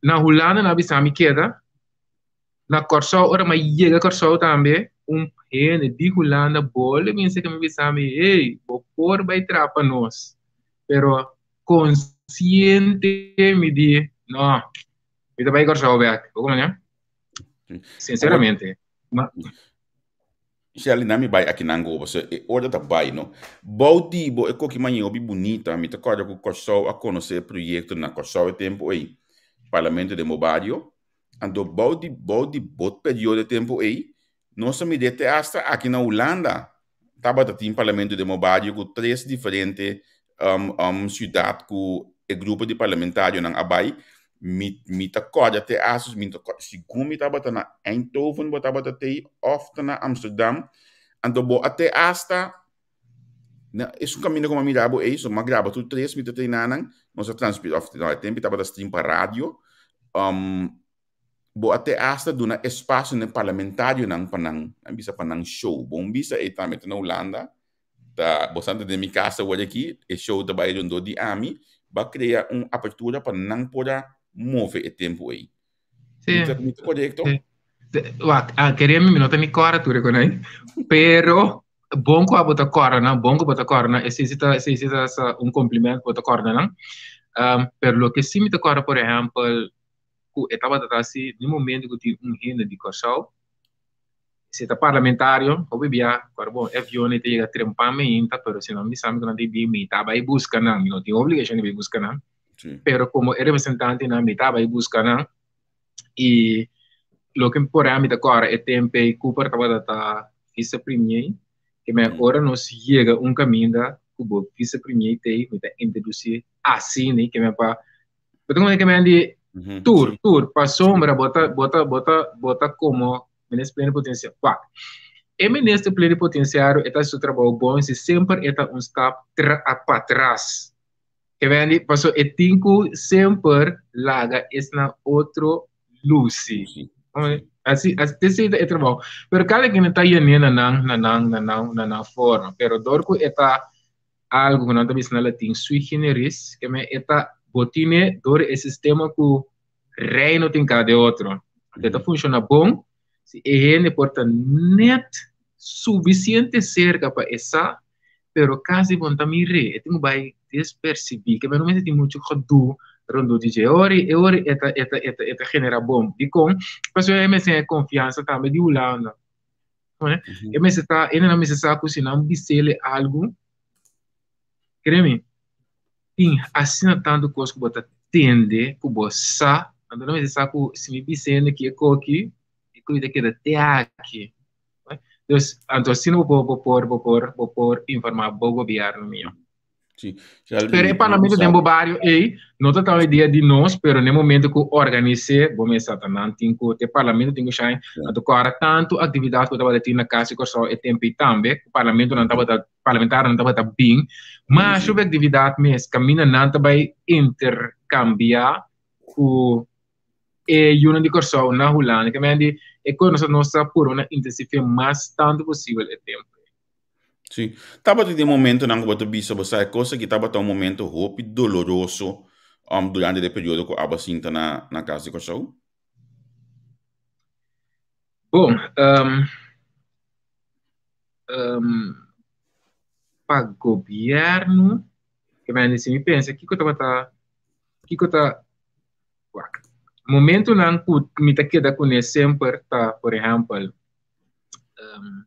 na Hulanda nan a bisa mi keda, na Kòrsou ora m'a yega Kòrsou tambe un hende di Hulanda bole binse ke mi bisa mi, hey, bo por bai traha pa nos. Pero konsiente mi di, no, mi ta bai Kòrsou bèk. Bo komprende? Sinceramente. Ma... Shelly, na mi bai aki nan gobo, so e ora ta bai, no? Bou di bo e koki mañe hopi bunita, mi ta kòrda ku Kòrsou a konosé e proyekto na Kòrsou e tempu ei, Parlamento den bo bario. Anto bou di bou di bo periodo e tempu ei, nos a mir'é te asta aki na Hulanda tabata tin Parlamento den bo bario ku tres diferente siudat ku e grupo di parlamentarionan a bai. Mi mi ta kòrda te asta, mi ta kòrda segun mi tabata na Eindhoven bo tabata tei òf ta na Amsterdam, anto bo a te asta na esun kaminda ku mi a mira bo ei, so mi a graba tur tres mi ta tei nanan, nos a transmiti òf no e tempu tabata stream pa radio, bo a te asta duna espasio na e parlamentarionan pa nan a bisa pa nan show. Bo un bisa ei tambe ta na Hulanda, ta bo sa den mi kas awor aki, e show ta bai rondó di ami, bo a krea un apertura pa nan por a move e tempu ei. Sí. Mi ta korekto? Sí. Wak, ah, kere mi, mi no ta ni kòrda tur e konai, pero bon ku abo ta kòrda nan, bon ku bo ta kòrda nan, esei si ta, esei si ta sa un kompliment ku bo ta kòrda nan. Um, pero loke si mi ta kòrda, por ehèmpel, ku e tabata ta hasi den momento ku tin un hende di Kòrsou, si e ta parlamentario, hopi bia, kòrda bon, e avion ei ta yega trempan meinta, pero si nan bisa mi ku nan ta bin, mi ta bai buska nan, mi no tin obligashon di bai buska nan, pero komo e representantenan mi ta bai buska nan. I loke por mi ta kòrda e tempu ei Cooper tabata ta vice premier, ke men ora nos yega un kaminda ku bo vice premier t'ei mi ta introdusí asina ke men pa bo ta ke men di tur tur pasobra bo ta bo ta bo ta bo ta komo minister plenipotenciario wak e minister plenipotenciario e ta hasi su trabou bon si semper e ta un stap patras. Ke men di, paso e tin ku semper laga esnan otro lusi. Asi, asi te ta e trabou. Pero kada kende ta yene na nan, na nan, na nan, na nan forma. Pero dor ku e ta algo ku nan ta bisa na latin sui generis, ke men e ta bo tine dor e sistema ku reino tin kada otro. E ta funciona bon si e hende por ta net suficiente cerca pa e sa pero casi bon ta mir'é, e tin ku bai despercibí, ke men no mester tin muchu gedoe rondó di dje. E ora e ora e ta e ta e ta e ta genera bon. Dikon? Pasobra e mester tin e konfiansa tambe di Hulanda. E mester ta, e nan mester sa ku si nan bis'el algu, kere mi, tin asina tantu kos ku bo ta tende, ku bo sa, anto nan mester sa ku si mi bis'é hende ki e koki, e koki ta keda te aki. Dus, anto asina bo por, bo por, bo por, bo por informa bo gobierno mio. Sí. Pero e parlamento den bo bario ei, no ta tan idea di nos, pero ne momento ku organise, bo mester ta nan tin ku, te parlamento tin ku shine, anto kora tantu aktividat ku tabata tin na Kas di Kòrsou e tempu ei tambe, ku parlamentonan tabata, parlamentarionan tabata bin, masha hopi aktividat mes, kaminda nan ta bai interkambiá ku e yunan di Kòrsou na Hulanda. Ke men di e kos nos nos ta purba na intensifia mas tantu posibel e tempu. Sí. Tabata tin momentonan ku bo ta bisa bo sa e kos aki tabata un momento hopi doloroso um, durante de periodo ku abo sinta na, na Kas di Kòrsou? Bon, um, um, pa gobièrnu, ke men di si mi pensa kiko tabata, kiko ta Wak. Momentonan ku mi ta keda kuné semper ta, por ehèmpel,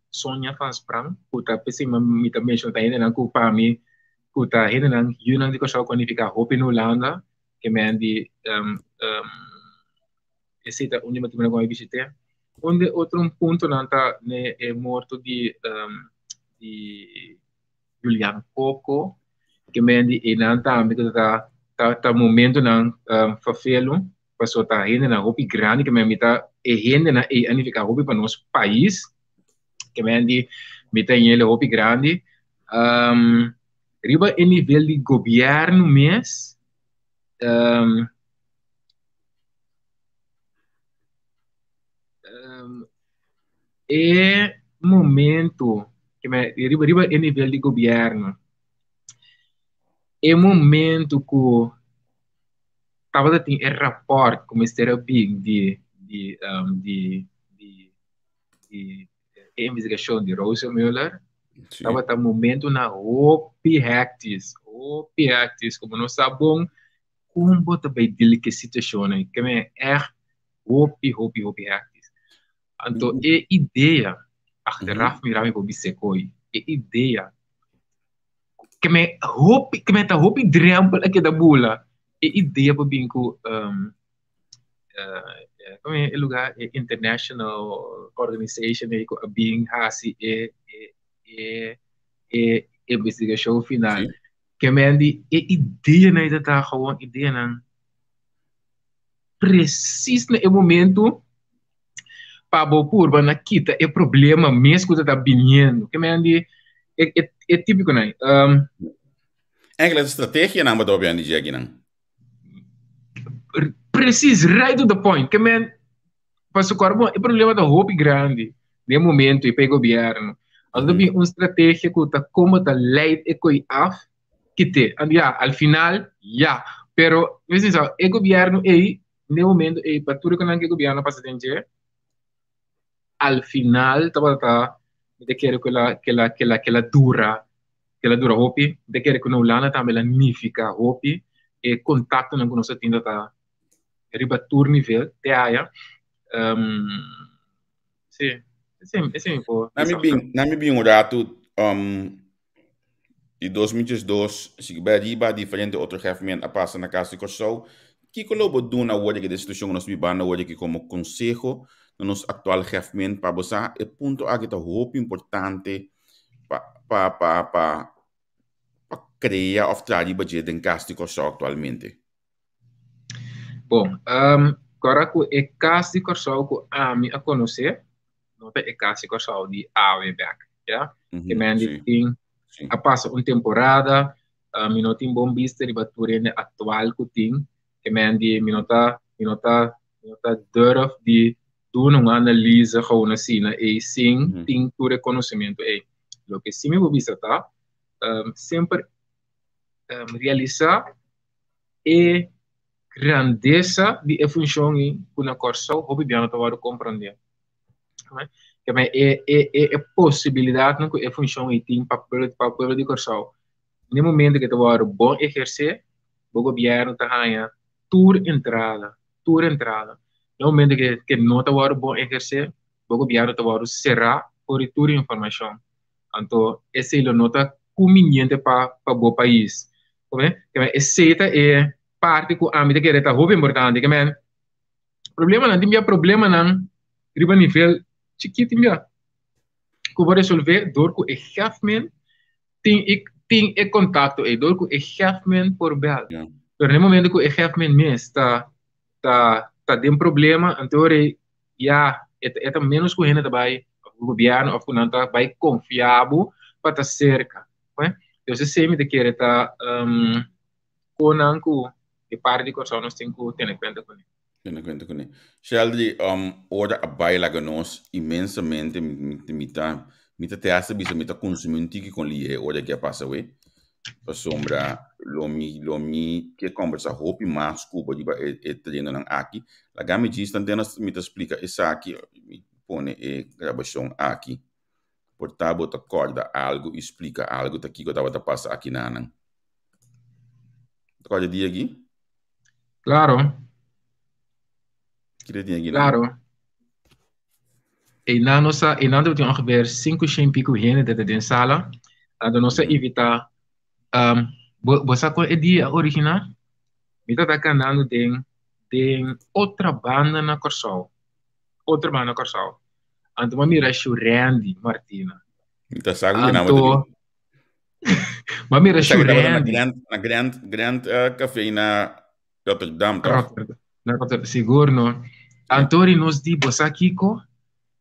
Sonia van Sprang, ku ta p'esei mi ta menshoná ta hendenan ku pa mi ku ta hendenan yunan di Kòrsou ku a nifiká hopi na Hulanda, ke men di esei ta un di motibunan ku mi a bishit'é. Un di otro puntonan ta ne e morto di di Julian Coco, ke men di einan tambe ku ta ta ta momentonan ferfelu, pasobra ta hendenan hopi grandi ke men mi ta e hendenan ei a nifiká hopi pa nos pais, ke men di mi ta hende hopi grandi. Riba e nivel di gobièrnu mes E momento ke me riba riba e nivel di gobierno e momento ku tabata tin e raport ku mester a bin di di di di di e investigashon di Rosenmüller tabata momentonan hopi hectisch hopi hectisch ku bo no sa bon kon bo ta bai deal ku e situashonnan ke men ègt hopi hopi hopi hectisch. Anto e idea, achteraf mira mi por bis'é koe, e idea ke men hopi, ke men ta hopi drempel a keda bula, e idea por bin ku como e lugar e international organization ei ku a bin hasi e e e e investigashon final. Ke men di e ideanan ei ta ta gewoon ideanan precies na e momento pa bo purba na kita e problema mes ku ta ta biniendo. Ke men di e, e, e típico nai. Um, Eigenlijk strategia nan wat op di jackie nan. Precies, right to the point. Ke men paso bon, e problema ta hopi grandi den momento e pe gobierno. Als mm. un strategia ku ta como ta leid e koi af, kite. And ja, al final, ja. Pero, mi sa, e gobierno ei, ne momento ei, pa tur ku nan ke gobierno pasa den dje, al final tabata mi ta kere ku el a ku el a ku el a ku el a dura ku el a dura hopi. Mi ta kere ku na Hulanda tambe el a nifiká hopi e kontaktonan ku nos a tin ta riba tur nivel te aya. Sí, esei esei mi por Na mi bisa. bin, na mi bin un ratu um, di 2012, si bai riba diferente otro hefmen a pasa na Kas di Kòrsou. Kiko lo bo duna awor di situashon ku nos bibando awor aki komo konseho na nos aktual hefmen pa bo sa e punto aki ta hopi importante pa pa pa pa pa krea òf traha riba dje den Kas di Kòrsou aktualmente? Bon, um, kora ku e kas di Kòrsou ku ami a konosé, no ta e kas di Kòrsou di awe bèk, ya. Ke men di tin a pasa un temporada, mi no tin bon bista riba tur hende aktual ku tin, ke men di mi no ta mi no ta mi no ta durf di duna un analise gou asina ei sin tin tur e konosementu ei. Loke si mi por bisa ta, semper realisá e grandesa di e funshon ei ku na Kòrsou hopi bia no ta wòrdu komprondé. Keme e e e e posibilidatnan ku e funshon ei tin pa pueblo pa pueblo di Kòrsou. Na e momento ku e ta wòrdu bon ehersé, bo gobièrnu ta haña tur entrada, tur entrada. Na e momento ku e no ta wòrdu bon ehersé, bo gobièrnu ta wòrdu será for di tur informashon. Anto esei lo no ta kuminiente pa pa bo pais. Come? Keme esei ta e parti ku ami ta kere ta hopi importante. Keme problemanan tin bia problemanan riba nivel chikit tin bia ku bo resolve dor ku e hefmen tin e tin e kontakto ei dor ku e hefmen por bel. Pero na e momento ku e hefmen mes ta ta ta den problema anto ora ei ya e ta e ta menos ku hende ta bai of ku gobierno of ku nan ta bai konfia bo pa ta serka. Entonces esei mi ta kere ta konan ku e parti di Kòrsou nos tin ku tene kuenta kuné. Tene kuenta kuné. Sheldry, ora a bai laga nos inmensamente mi ta mi ta te hasta bisa mi ta konsumí un tiki kon lihe ora ke a pasa awe. Pasobra lo mi lo mi ke kombersá hopi mas ku bo riba e e terenonan aki. Laga mi djis tanten mi ta splika esaki, mi pone e grabashon aki. Por ta bo ta kòrda algu i splika algu ta kiko tabata pasa akinanan. Ta kòrda e dia aki? Klaro. Kiko ta tin akinan? Klaro. Einan nos a, einan tabatin ongeveer sinku shen piku hende ta den sala. Anto nos a invitá, um, bo, bo sa kon e dia a originá? Mi tabata kandando den, den otra banda na Kòrsou. Otra banda na Kòrsou. Anto m'a mira Shurandy Martina. Mi ta sa ku ki name ta Anto, m'a mira Esaki tabata na Shurandy. Grand, na Grand, Grand uh, Café na Rotterdam, toch? Rotterdam. Na Rotterdam, sigur no. Anto ri nos di, bo sa kiko?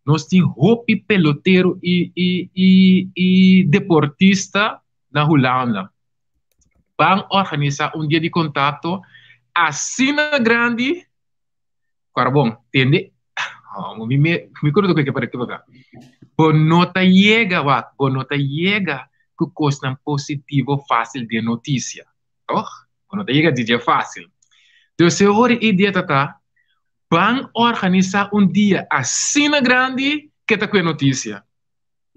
Nos tin hopi pelotero i, i, i, i deportista na Hulanda. Ban organisa un dia di kontakto asina grandi Kora bon, tende, oh, mi, mi, mi kuro ke para ekivoká. Bo no ta yega, wak, bo no ta yega ku kosnan positivo fásil den notisia. Toch? Bo no ta yega di dje fásil. Dus e ora e idea ta ta, ban organisá un dia asina grandi ke ta kue notisia.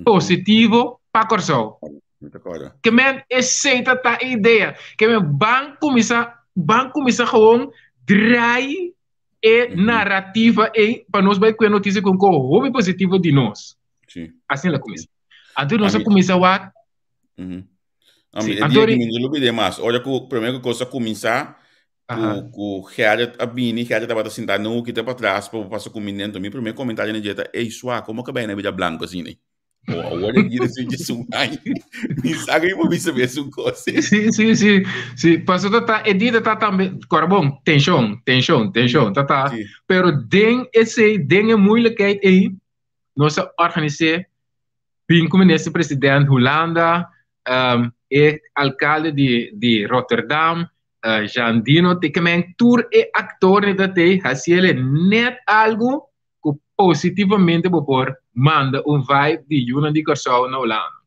Positivo pa Kòrsou. Ke men esei ta ta e idea. Ke men ban kuminsá, ban kuminsá gewoon draai e narrativa ei pa nos bai kue notisia ku un ko hopi positivo di nos. Sí. Asina la kuminsá. Anto nos a kuminsá wak. Sí, e dia ki mi no lubidé mas. Ora ku promé ku kos a kuminsá, ku ku Gerrit a bini, Gerrit tabata sintá na un hukita patras pa pasa ku mi dentro. Mi promé komentario na dje ta, Ey, swa, komo ka bai na bira blanko asina? Oh, awor e bira sin dje su aña. Mi sa ku mi por bisa mesun kos. Sí, sí, sí. Sí, paso ta ta, e dia ta tambe, kora bon, tenshon, tenshon, tenshon, ta ta. Pero den esei, den e moeilijkheid ei, nos a organis'é bin ku minister president Hulanda, um, e alkalde di, di Rotterdam, uh, Jean Dino, te kemen tur e aktornan ta tei hasiele net algu ku positivamente bo por manda un vibe di yunan di Kòrsou na Hulanda.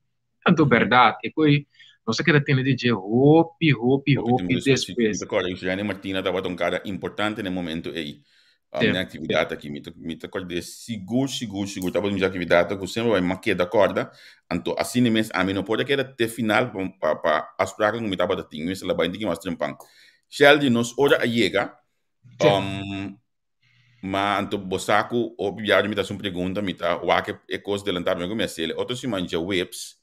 Anto bèrdat, e koi nos a keda tende di dje hopi, hopi, hopi despues. Mi ta kòrda Juliane Martina tabata un kara importante na e momento ei. Um, yeah. Aktividat aki, mi ta, mi ta kòrda sigur, sigur, sigur, tabata mi aktividat ku semper bai ma keda kòrda. Anto asina mes ami no por a keda te final pa, pa, pa afspraken ku mi tabata tin. Mi mester a bai un tiki mas trempan. Sheldry, nos ora a yega. Um, ma anto bo sa ku hopi biaha mi ta hasi un pregunta, mi ta wak e kos delantá promé ku mi hasiel. Otro siman djaweps,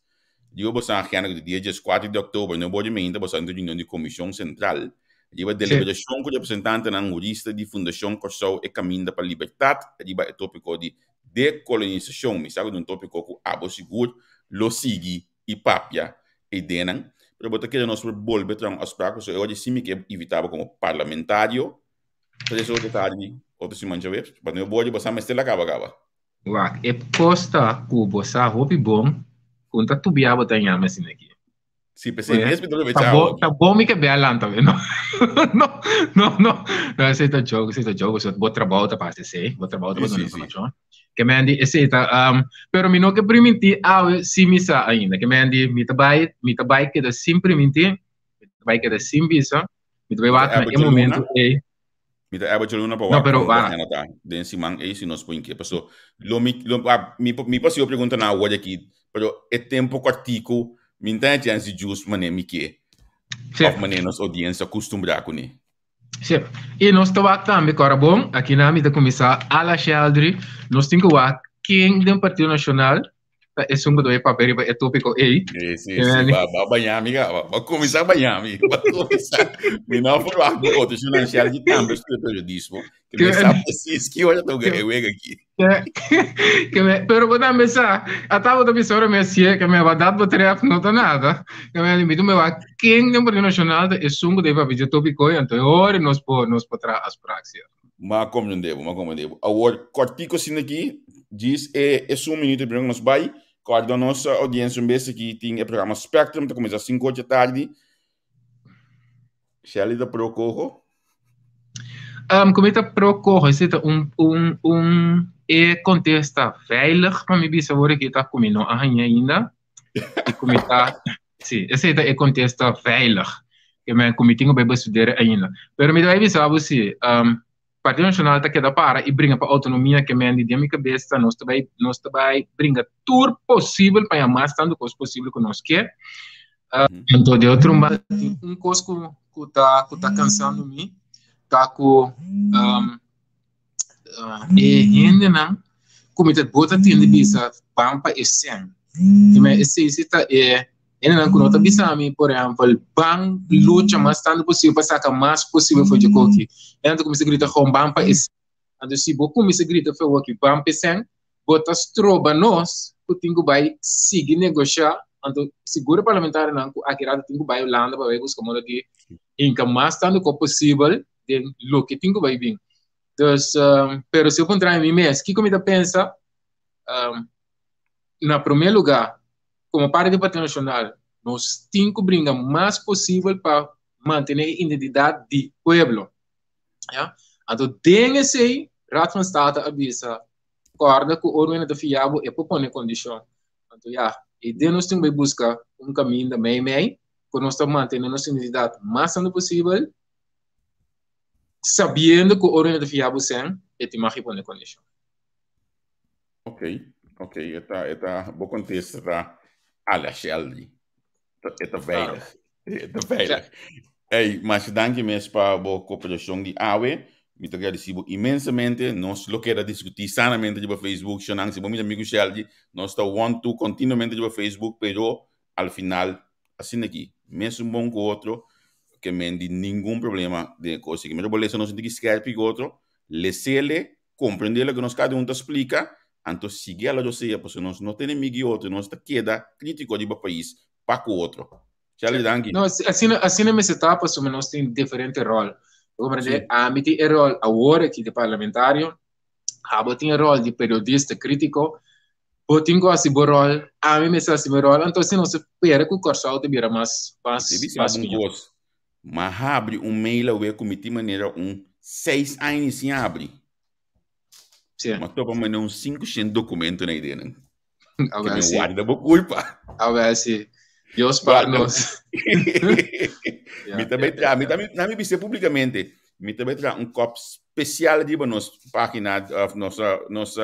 Riba boso agenda ku di dia dieskuater di òktober no borde meinta boso ta reunion di Komishon Sentral riba deliberashon ku representantenan hurista di Fundashon Kòrsou E Kaminda pa Libertat riba e topiko di dekolonisashon. Mi sa ku ta un topiko ku abo sigur lo sigui i papia eidenan, pero bo ta kere nos por bolbe traha un afsprak pasobra e ora di si mi ke invita bo komo parlamentario tres ora di tardi otro siman djaweps, pa no borde bo sa mester la kaba kaba. Wak, e kos ta ku bo sa hopi bon ku N ta tubia bo ta yama asina aki. Si, p'esei mes mi ta probecha Ta bo, awo. ta bon mi ke bel lanta we. No, no, no, no. No, esei ta joke, esei ta joke. So, bo trabou ta pasa esei, bo trabou ta Si, pa duna si, si. informashon. Ke men di esei ta, um, pero mi no ke primintí awe si mi sa ainda. Ke men di mi ta bai, mi ta bai keda sin primintí, mi ta bai keda sin bisa, mi ta bai Mi ta wak na eba e djaluna. momento ei. Mi ta eba djaluna pa No, wak pero kon bo wak. agenda ta den siman ei si nos por inke. Paso lo mi lo a mi mi por sigo pregunta nan awor aki, pero e tempo kòrtiku mi no ta haña chèns di jus manera mi ke Sí. òf manera nos oudiensia kustumbrá kuné. Sí. I nos ta wak tambe, kòrda bon, aki nan mi ta kuminsá a la Sheldry, nos tin ku wak ken den Partido Nashonal ta esun ku ta bai papia riba e tópiko ei. Sí, sí, sí. Ba, ba baña mi, ba, ba kuminsá baña mi. Ba kuminsá. Mi no verwacht ku otro financial ki tambe estudia periodismo. Ke mi sa precies ki ora toka e wega aki. Ke me, pero bo tambe sa, ata bo ta bisa ora mi a sié, ke me wat dat betreft no ta nada. Ke me, mi tu me wak ken den Partido Nacional ta esun ku ta bai papia dje tópiko ei, anto e ora nos por, nos por traha afspraak, sí. Ma comprende bo, ma comprende bo. Awor, kortiko asina aki, djis e esun minuto primero ku nos bai, kòrda nos audiencia un bes aki tin e programa Spectrum, ta kuminsá sinku ocho tardi. Shelly ta pro koho? Um, ku mi ta pro koho, esei ta un, un, un e kontesta veilig pa mi bisa awor aki ta ku mi no a haña ainda. I ku mi ta, sí, esei ta e kontesta veilig. Ke men ku mi tin ku bai bestudera ainda. Pero mi ta bai bisa bo si, um, Partido Nacional ta keda para i bringa pa autonomia ke men di den mi kabes ta nos ta bai nos ta bai bringa tur posibel pa ya mas tantu kos posibel ku nos ke. Uh, anto de otro banda tin un kos ku ku ta ku ta kansando mi ta ku um, uh, e hendenan ku mi ta bo ta tende bisa ban pa e sèn. Ke men esei si ta e hendenan ku no ta bisa mi, por ehèmpel, ban lucha mas tantu posibel pa saka mas posibel for dje koki. Hendenan ta kuminsá grita gewoon ban pa e sèn. Anto si bo kuminsá grita for woki ban pa e sèn, bo ta stroba nos ku tin ku bai sigui negoshá. Anto sigur e parlamentarionan ku aki rato tin ku bai Hulanda pa bai buska moda di hinka mas tantu ku posibel den loke tin ku bai bin. Dus, um, pero si bo puntra mi mes, kiko mi ta pensa? Um, na promé lugá, komo parti di Partido Nashonal, nos tin ku bringa mas posibel pa mantené e identidat di pueblo. Ja? Anto den esei, Raad van State a bisa, kòrda ku ora un ta fia bo, e por pone kondishon. Anto ya, i den nos tin bai buska un kaminda mei mei, ku nos ta mantené nos identidat mas tantu posibel, sabiendo ku ora un ta fia bo sèn, e tin mag di pone kondishon. Ok, ok, e ta, e ta, bo kontesta ta a la Shelly. E ta veilig. E ta veilig. Hey, masha danki mes pa bo koperashon di awe. Mi ta gradisí bo inmensamente. Nos lo keda diskutí sanamente riba Facebook. Shonan, si bo mira mi ku Shelly, nos ta one two kontinuamente riba Facebook, pero al final, asina aki, mesun bon ku otro, ke men di ningun problema den e kos aki. Mi ta bo lesa nos un tiki skerpi ku otro, lesele, Comprende loke nos cada un ta splica, anto sigui a la rosea, pasobra nos no ta enemigo di otro, nos ta keda critico riba pais pa cu otro. Charlie, danki. No, asina, asina mester ta, pasobra nos tin diferente rol. Bo comprende? Sí. Ami tin e rol awor aki di parlamentario, abo tin e rol di periodista critico, bo tin cu haci bo rol, ami mester haci mi rol, anto asina nos ta spera cu Corsou ta bira mas, mas, mas mihor. M'a habri un mail awe ku mi tin manera un seis aña sin habri. Sí. M'a topa manera un 500 documento na idenan. A Que ver me si. guarda bo culpa. A ver si. Dios par Guarda. nos. Mi ta bai tra, mi ta mi, na mi bisé públicamente. Mi ta bai traha un kòp spesial riba nos página òf nos nos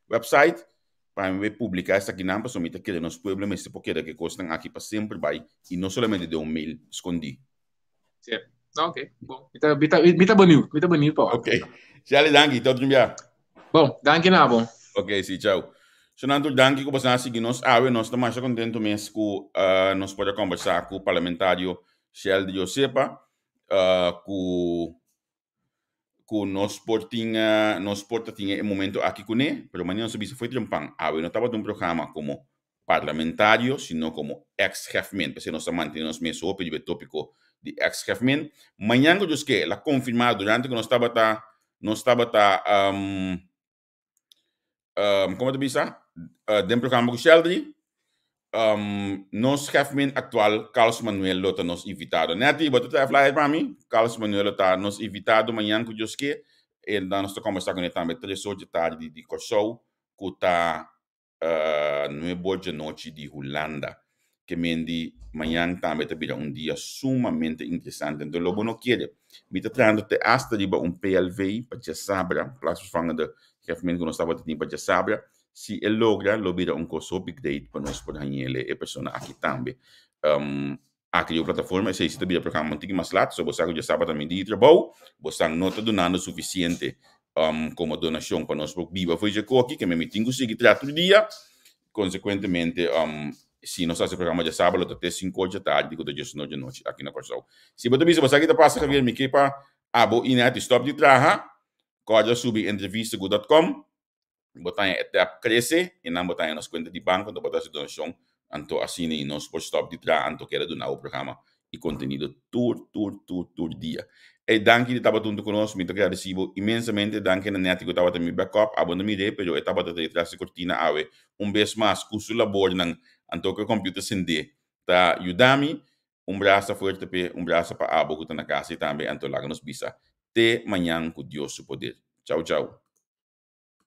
website pa mi bai publiká esakinan pasobra mi ta kere nos pueblo mester por keda ku e kosnan aki pa semper bai i no solamente den un mail skondí. Sí. Ok, bon. Mi ta, mi ta, mi ta benieuwd. Mi ta benieuwd pa wak. Ok. Shelly, danki. Tot un bia. Bon, danki na bo. Ok, sí, chao. Sonan tur danki ku boso a sigui nos awe. Nos ta masha kontentu mes ku uh, nos por a kombersá ku parlamentario Sheldy Josepa, uh, ku ku nos por tin nos por ta tin e momento aki kuné, pero manera nos a bisa foi trempan, awe no tabata un programa komo parlamentario, sino komo ex-hefmen, p'esei nos a mantené nos mes hopi riba e tópiko di ex-hefmen. Mañan ku Dios ke, el a konfirmá durante ku nos tabata nos tabata como ta bisa den programa cu Sheldry nos hefman actual Carlos Manuel lo ta nos invitado. Netty, bo ta trae flyer pa mi? Carlos Manuel lo ta nos invitado mañan cu Dios ke. E nos ta conversa cune tambe tres or dje tardi di Corsou cu ta nuebe or djanochi di Hulanda. Ke men di mañan tambe ta bira un dia sumamente interesante. Enton lo bo no kere. Mi ta trahando te asta riba un PLV pa djasabra, plaatsvervangende gemeente ku nos tabata tin pa djasabra. Si e logra lo bira un kos hopi great pa nos por hañ'el e persona aki tambe. Aki riba plataforma esei si ta bira programa un tiki mas lat, so bo sa ku djasabra ta mi dia di trabou, bo sa no ta dunando sufisiente komo donashon pa nos por biba for dje koki, ke mi tin ku sigui traha tur dia. Konsekuentemente si nos hasi programa djasabra lo ta te sinku or dje tardi ku ta diesunoor dje nochi aki na Kòrsou. Si bo ta bisa bo sa ki ta pasa Javier mi ke pa abo i Netty stòp di traha, kòrda subi entrevistaku dòt kòm. Bo ta haña e tèp krese i nan bo ta haña nos kuenta di banko anto bo ta hasi donashon anto asina i nos por stòp di traha anto keda duna bo programa i kontenido tur tur tur tur dia. Ey danki di tabata huntu ku nos mi ta gradesi bo inmensamente danki na Netty ku tabata mi backup abo no mir'é pero e tabata detras di kortina awe un bes mas ku su labornan anto ku e computer sendé ta yuda mi. Un brasa fuerte p'e un brasa pa abo ku ta na kas i tambe anto laga nos bisa te mañan ku Dios su poder. Chau chau.